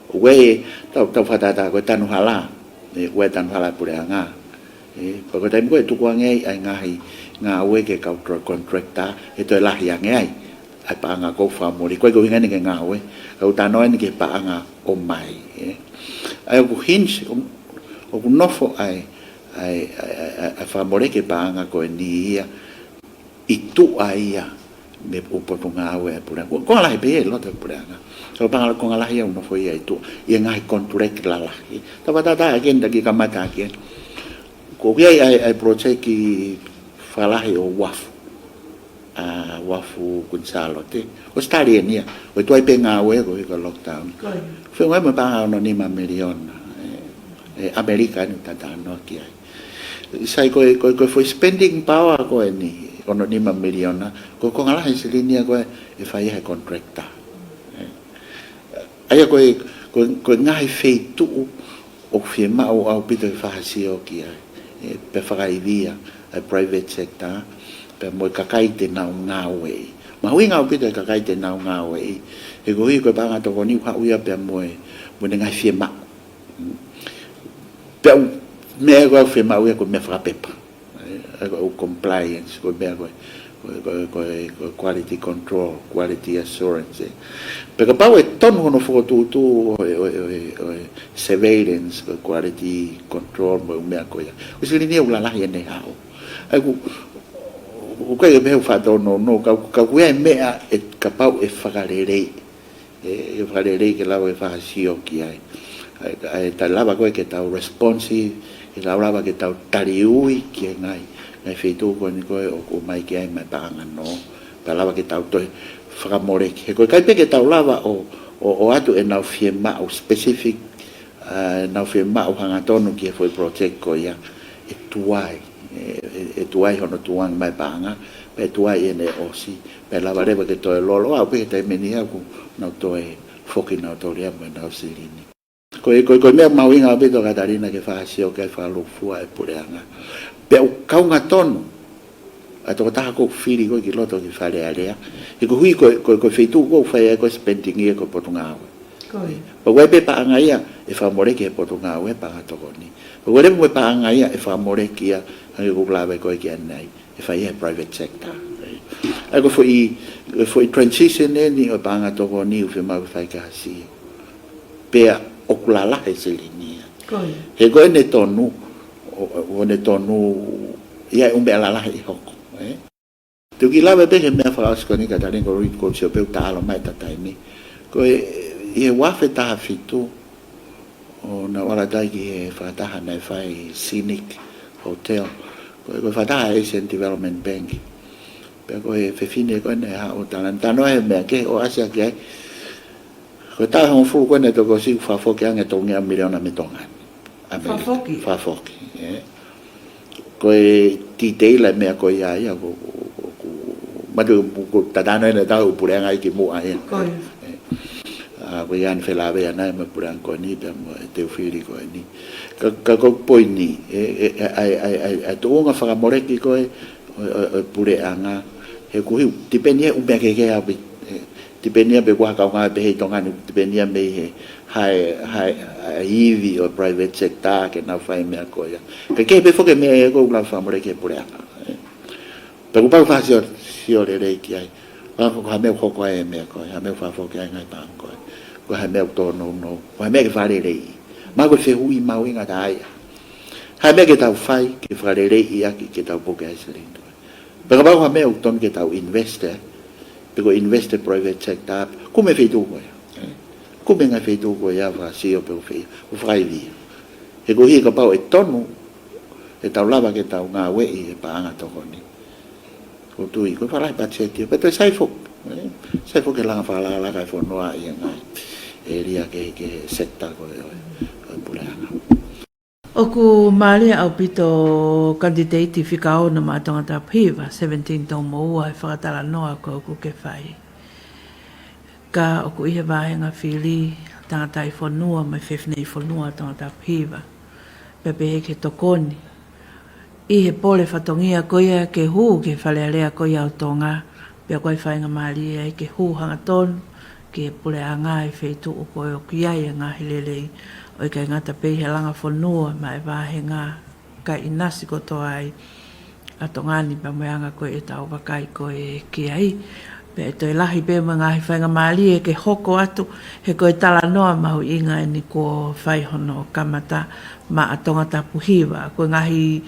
ʻOku ʻi ai, tau, tau fakatātā ko e tanu hala. ʻE, ʻoku ʻi ai e tanu hala ʻa e puleʻanga. ʻE, pea ko e taimi ko ē ʻe tuku ange ai ʻa e ngaahi ngāue ki he kau tra-, contractor, ʻe toe lahi ange ai ʻa e paʻanga ʻoku fakamole. Ko e ko e ʻuhinga eni ki he ngāue, ka ʻoku talanoa eni ki he paʻanga ʻomai, ʻe. ʻA ia ʻoku hinge, ʻoku, ʻoku nofo ʻa e, ʻa e, ʻa e, ʻa e, ʻa e fakamole ki he paʻanga ko eni ia ʻi tuʻa ia mei he potungāue ʻa e puleʻanga. Ko e konga lahi pē ia ʻi loto ʻa e puleʻanga. Ko e paʻanga, konga lahi ia ʻoku nofo ia ʻi tuʻa, ʻi he ngaahi contract lalahi. Tau fakatātā ʻaki eni, taki kamata ʻaki eni. ʻOku ʻi ai ʻa e, ʻa e project fakalahi ʻo e uafu. ʻA e uafu Kuini Sālote. ʻOsitalēnia. ʻOku tuai pē ngāue koeʻuhi ko e lockdown. Ko ia. Feʻunga mo e paʻanga ono nima miliona. ʻE, ʻe ʻAmelika eni ʻoku tau talanoa ki ai. Sai, ko e, ko e, ko e foʻi spending power ko eni, ono nima miliona, ko e konga lahi ʻo e silini ia ko ē ʻe fai ʻe he contractor. ʻE. ʻA ia ko e, ko e, ko e ngaahi feituʻu ʻoku fiemaʻu ʻaupito ke fakasio ki ai. ʻE, pea fakaivia ʻa e private sector, pea mo e kakai te nau ngāueʻi. Mahuʻinga ʻaupito e kakai te nau ngāueʻi. He koeʻuhi ko e paʻanga tokoni ʻoku haʻu ia pea mo e, mo ʻene ngaahi fiemaʻu. Pea ʻoku, meʻa ko ē ʻoku fiemaʻu ia ko e meʻa fakapepa. ʻE, ko e compliance, ko e meʻa ko e, ko e, ko e, ko e, ko e quality control, quality assurance, ʻe. Pea kapau ʻe tonu hono fokotuʻutuʻu ʻo e, ʻo e, ʻo e, ʻo e surveillance, ko e quality control, mo e meʻa ko ia. Ko e silini ia ʻoku lalahi ʻene haʻu. ʻA ia ʻoku, ʻoku ʻikai ke pehē ʻoku fatonounou, ka, ka ʻoku ʻi ai e meʻa ʻe kapau ʻe fakalelei. ʻE, ʻe fakalelei ke lava ke fakasio ki ai. ʻA ia, ʻa ia, tau lava ko ē ke tau responsive, ke tau lava ke tau taliui ki he ngaahi, ngaahi feituʻu ko eni ko ē ʻoku ʻomai ki ai mai paʻanga nō. Pea lava ke tau toe fakamoleki. He ko e ʻikai pē ke tau lava ʻo, ʻo, ʻoatu ʻenau fiemaʻu specific, ʻa, ʻenau fiemaʻu hangatonu ki he foʻi project ko ia, ʻe tuai. ʻE, ʻe, ʻe tuai hono tukuange mai paʻanga, pea ʻe tuai ʻene ʻosi, pea lava leva ke toe lolo, ʻa, pea ko e taimi eni ia ʻoku nau toe foki nautolu ia mo ʻenau silini. Ko e, ko e, ko e meʻa mahuʻinga ʻaupito Katalina ke fakasio ki ai fakalūkufua e puleʻanga. Pea ʻoku kaunga tonu ʻa e tokotaha ʻoku fili ko ē ki loto ki Fale Alea. He koeʻuhi ko e, ko e, ko e feituʻu ʻoku fai ai ko ē spending ia ko e potungāue. Ko ia. Pea ʻoku ʻi ai pē paʻanga ia ʻe fakamole ki he potungāue, paʻanga tokoni. Pea ʻoku ʻi ai leva mo e paʻanga ia ʻe fakamole ki ai, hangē ko ʻeku lave ko ē ki ai ʻanenai, ʻe fai ʻe he private sector. ʻA ia ko e foʻi, ko e foʻi transition eni ʻo e paʻanga tokoni ʻoku fiemaʻu ke fai ki ai ha sio. Pea ʻoku lalahi e silini ia. Ko ia. He ko ʻene tonu, ʻo, ʻo, ʻo ʻene tonu, ʻi ai e ʻū meʻa lalahi ʻe hoko, ʻe? Te u kiʻi lave pē ki he meʻa fakaʻosi ko eni Katalina, ko Reed, ko Sio pē ʻoku ta ʻalu mai ʻeta taimi. Ko e, ʻi he ua afe taha fitu, ʻo nau ʻalu atu ai ki he fakataha naʻe fai Scenic Hotel. Ko e, ko e fakataha Asian Development Bank. Pea ko e fefine ko ē naʻe haʻu ʻo talanoa he meʻa kehe ʻo ʻasi ʻaki ai. Ko e taʻu ʻe hongofulu ko ē naʻe toki ʻosi, fakafoki ange tolungeau miliona mei Tonga ni. ʻAmelika. Fakafoki? Fakafoki, ʻe. Ko e titeila e meʻa ko ia ia, ko, ko, ko, ko, matu, ko, ko tatano ena tau puleʻanga ia kimuʻa ia. Ko ia. ʻE. ʻA, ko ia ʻoku felāveʻi ʻanenai mo e puleʻanga ko eni, pea mo e Teufili ko eni. Ka, ka ko e poini, ʻe, ʻe, ʻa e, ʻa e, ʻa e, ʻa e tuʻunga fakamoleki ko ē, ʻo, ʻo, ʻo e puleʻanga, he koeʻuhi, tipeni ia ʻū meʻa kehekehe ʻaupito, ʻe, tipeni ia pe ko e hā e kaungā pehē ʻi Tonga ni, tipeni ia mei he, hā e, hā e, hā e ivi ʻo e private sector ke nau fai e meʻa ko ia. Ka ʻoku kehe pē foki e meʻa ia ʻoku lava fakamoleki ʻe he puleʻanga, ʻe. Pea kuo pau ke fakasio, sio lelei ki ai. Ko e hā, ko e hā e meʻa ʻoku hoko ai e meʻa ko ē, hā e meʻa ʻoku fakafoki ai e ngaahi paʻanga ko ē. Ko e hā e meʻa ʻoku tōnounou, ko e hā e meʻa ke fakaleleiʻi. Mahalo ko e fehuʻi mahuʻinga taha ia. Hā e meʻa ke tau fai, ke fakaleleiʻi ʻaki, ke tau puke ai e silini. Pea kapau ko e hā e meʻa ʻoku tonu ke tau invest, ʻe, pe ko e invest private sector, kumi e feituʻu ko ia, ʻe. Kumi e ngaahi feituʻu ko ia, fakasio pē ʻo fai, ʻo fakaivia. He koeʻuhi kapau ʻe tonu, ʻe tau lava ke tau ngāueʻi e paʻanga tokoni. ʻOku ou tui, ko e fakalahi patiseti, pea toe sai foki, ʻe. Sai foki e langa fakalakalaka e fonua ʻi he ngaahi ʻēlia kehekehe, sector ko ē ʻo e, ʻo e puleʻanga. ʻOku mālie ʻaupito kanititeiti fika ono maʻa Tongatapu Hiva, seventeen tau mo ua he fakatalanoa ko ē ʻoku ke fai. Ka ʻoku ʻi he vāhenga fili tangataʻi fonua mo e fefineʻi fonua Tongatapu Hiva. Pea pehē ki he tokoni ʻi he pole fatongia ko ia ke hū ki he Fale Alea ko ia ʻo Tonga, pea ko e faingamālie ai ke hū hangatonu ki he puleʻanga ʻi he feituʻu ko ē ʻoku ʻi ai e ngaahi lelei ʻo ʻikai ngata pē he langa fonua, mo e vahenga kae ʻinasi kotoa ai ʻa Tonga ni pea mo e anga ko ē ʻetau vakai ko ē ki ai. Pea ʻe toe lahi pē mo e ngaahi faingamālie ke hoko atu, he ko e talanoa mahuʻinga eni kuo fai hono kamata maʻa Tongatapu Hiva. Ko e ngaahi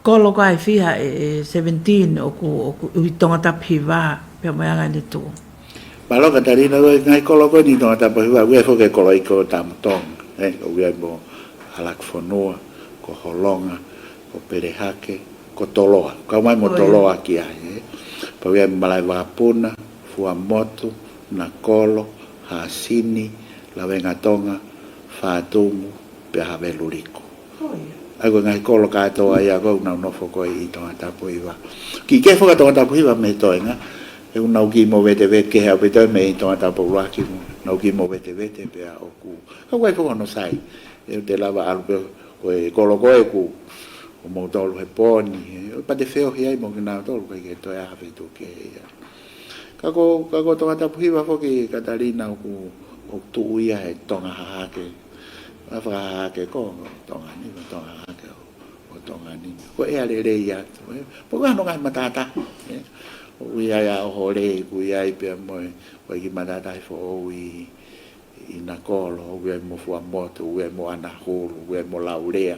kolo ko ē ʻe fiha ʻe, ʻe seventeen ʻoku, ʻoku ʻi Tongatapu Hiva, pea mo e anga eni Tuʻu. Mālō Katalina, ko e ngaahi kolo ko eni ʻi Tongatapu Hiva, ʻoku ʻi ai foki e kolo ʻi ko Tamu Tonga, ē, ʻoku ʻi ai mo Halakifonua, ko Holonga, ko Pelehake, ko Toloa. Kau mai mo Toloa ki ai, ē. Pea ʻoku ʻi ai mo Malaʻevakapuna, Fuaʻamotu, Nakolo, Hasini, Lavengatonga, Fatumu, pea Haveluliku. ʻA ia ko e ngaahi kolo kātoa ia ko ē ʻoku nau nofo ko ē ʻi Tongatapu Hiva. Kiʻi kehe foki ʻa Tongatapu Hiva mei he toenga, he ʻoku nau kiʻi movetevete, kehe ʻaupito mei Tongatapu ʻUluaki, nau kiʻi movetevete pea ʻoku. Ka ʻoku ʻi ai foki hono sai, ʻe te lava ʻalu pē ko e kolo ko ē ʻoku, ʻoku moutolu he pō ni, ē, pea te feohi ai mo kinautolu, ʻikai ke toe ʻi ai ha feituʻu kehe ia. Ka ko, ka ko Tongatapu Hiva foki Katalina ʻoku, ʻoku tuʻu ia he Tonga Hahake. ʻA Fakahahake ko Tonga ni, ko Tonga Hahake ʻo, ʻo Tonga ni. Ko e ʻea lelei atu, ē. Pea ko hono ngaahi matātahi, ē. ʻOku ʻi ai ʻa ʻOhole, ʻoku ʻi ai pea mo e, ko e kiʻi matātahi foʻou ʻi, ʻi Nakolo, ʻoku ʻi ai mo Fuaʻamotu, ʻoku ʻi ai mo ʻAnahulu, ʻoku ʻi ai mo Laulea,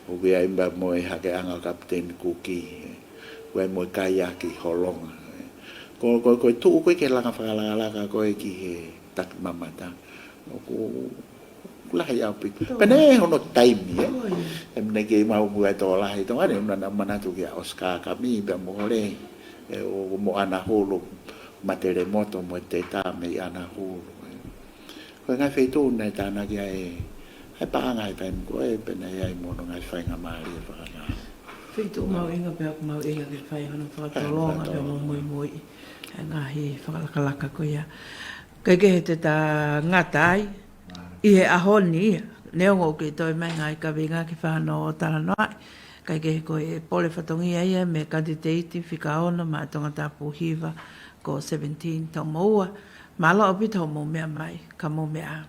ʻoku ʻi ai pea mo e hakeʻanga ʻo Kapiteni Kuki, ē. ʻOku ʻi ai mo e kaiaki Holonga, ē. Ko, ko, ko e tuʻu ko ē ke langa fakalakalaka ko ē ki he takimamata. ʻOku, ʻoku lahi ʻaupito. Pea naʻe ʻi ai hono taimi, ē. ʻOi. Taimi naʻe kei maʻu ʻa e tokolahi Tonga ni, naʻa nau manatu kia ʻOsikakami, pea mo Hole, ē, ʻo, mo ʻAnahulu, Matelemoto, mo e teta mei ʻAnahulu, ē. Ko e ngaahi feituʻu naʻe tānaki ai ʻa e paʻanga he taimi ko ē, pea naʻe ʻi ai mo hono ngaahi faingamālie fakangāue. Feituʻu mahuʻinga pea ʻoku mahuʻinga ke fai hono fakatolonga pea mo muimui ʻa e ngaahi fakalakalaka ko ia. Kae kehe te ta ngata ai ʻi he ʻaho ni ia, neongo ʻoku kei toe mai ngaahi kaveinga ke fai hono talanoaʻi. Kae kehe ko e pole fatongia ia mei he kanititeiti fika ono maʻa Tongatapu Hiva ko seventeen Tomoua. Mālō ʻaupito hoʻomou meʻa mai, ka mou meʻa ā.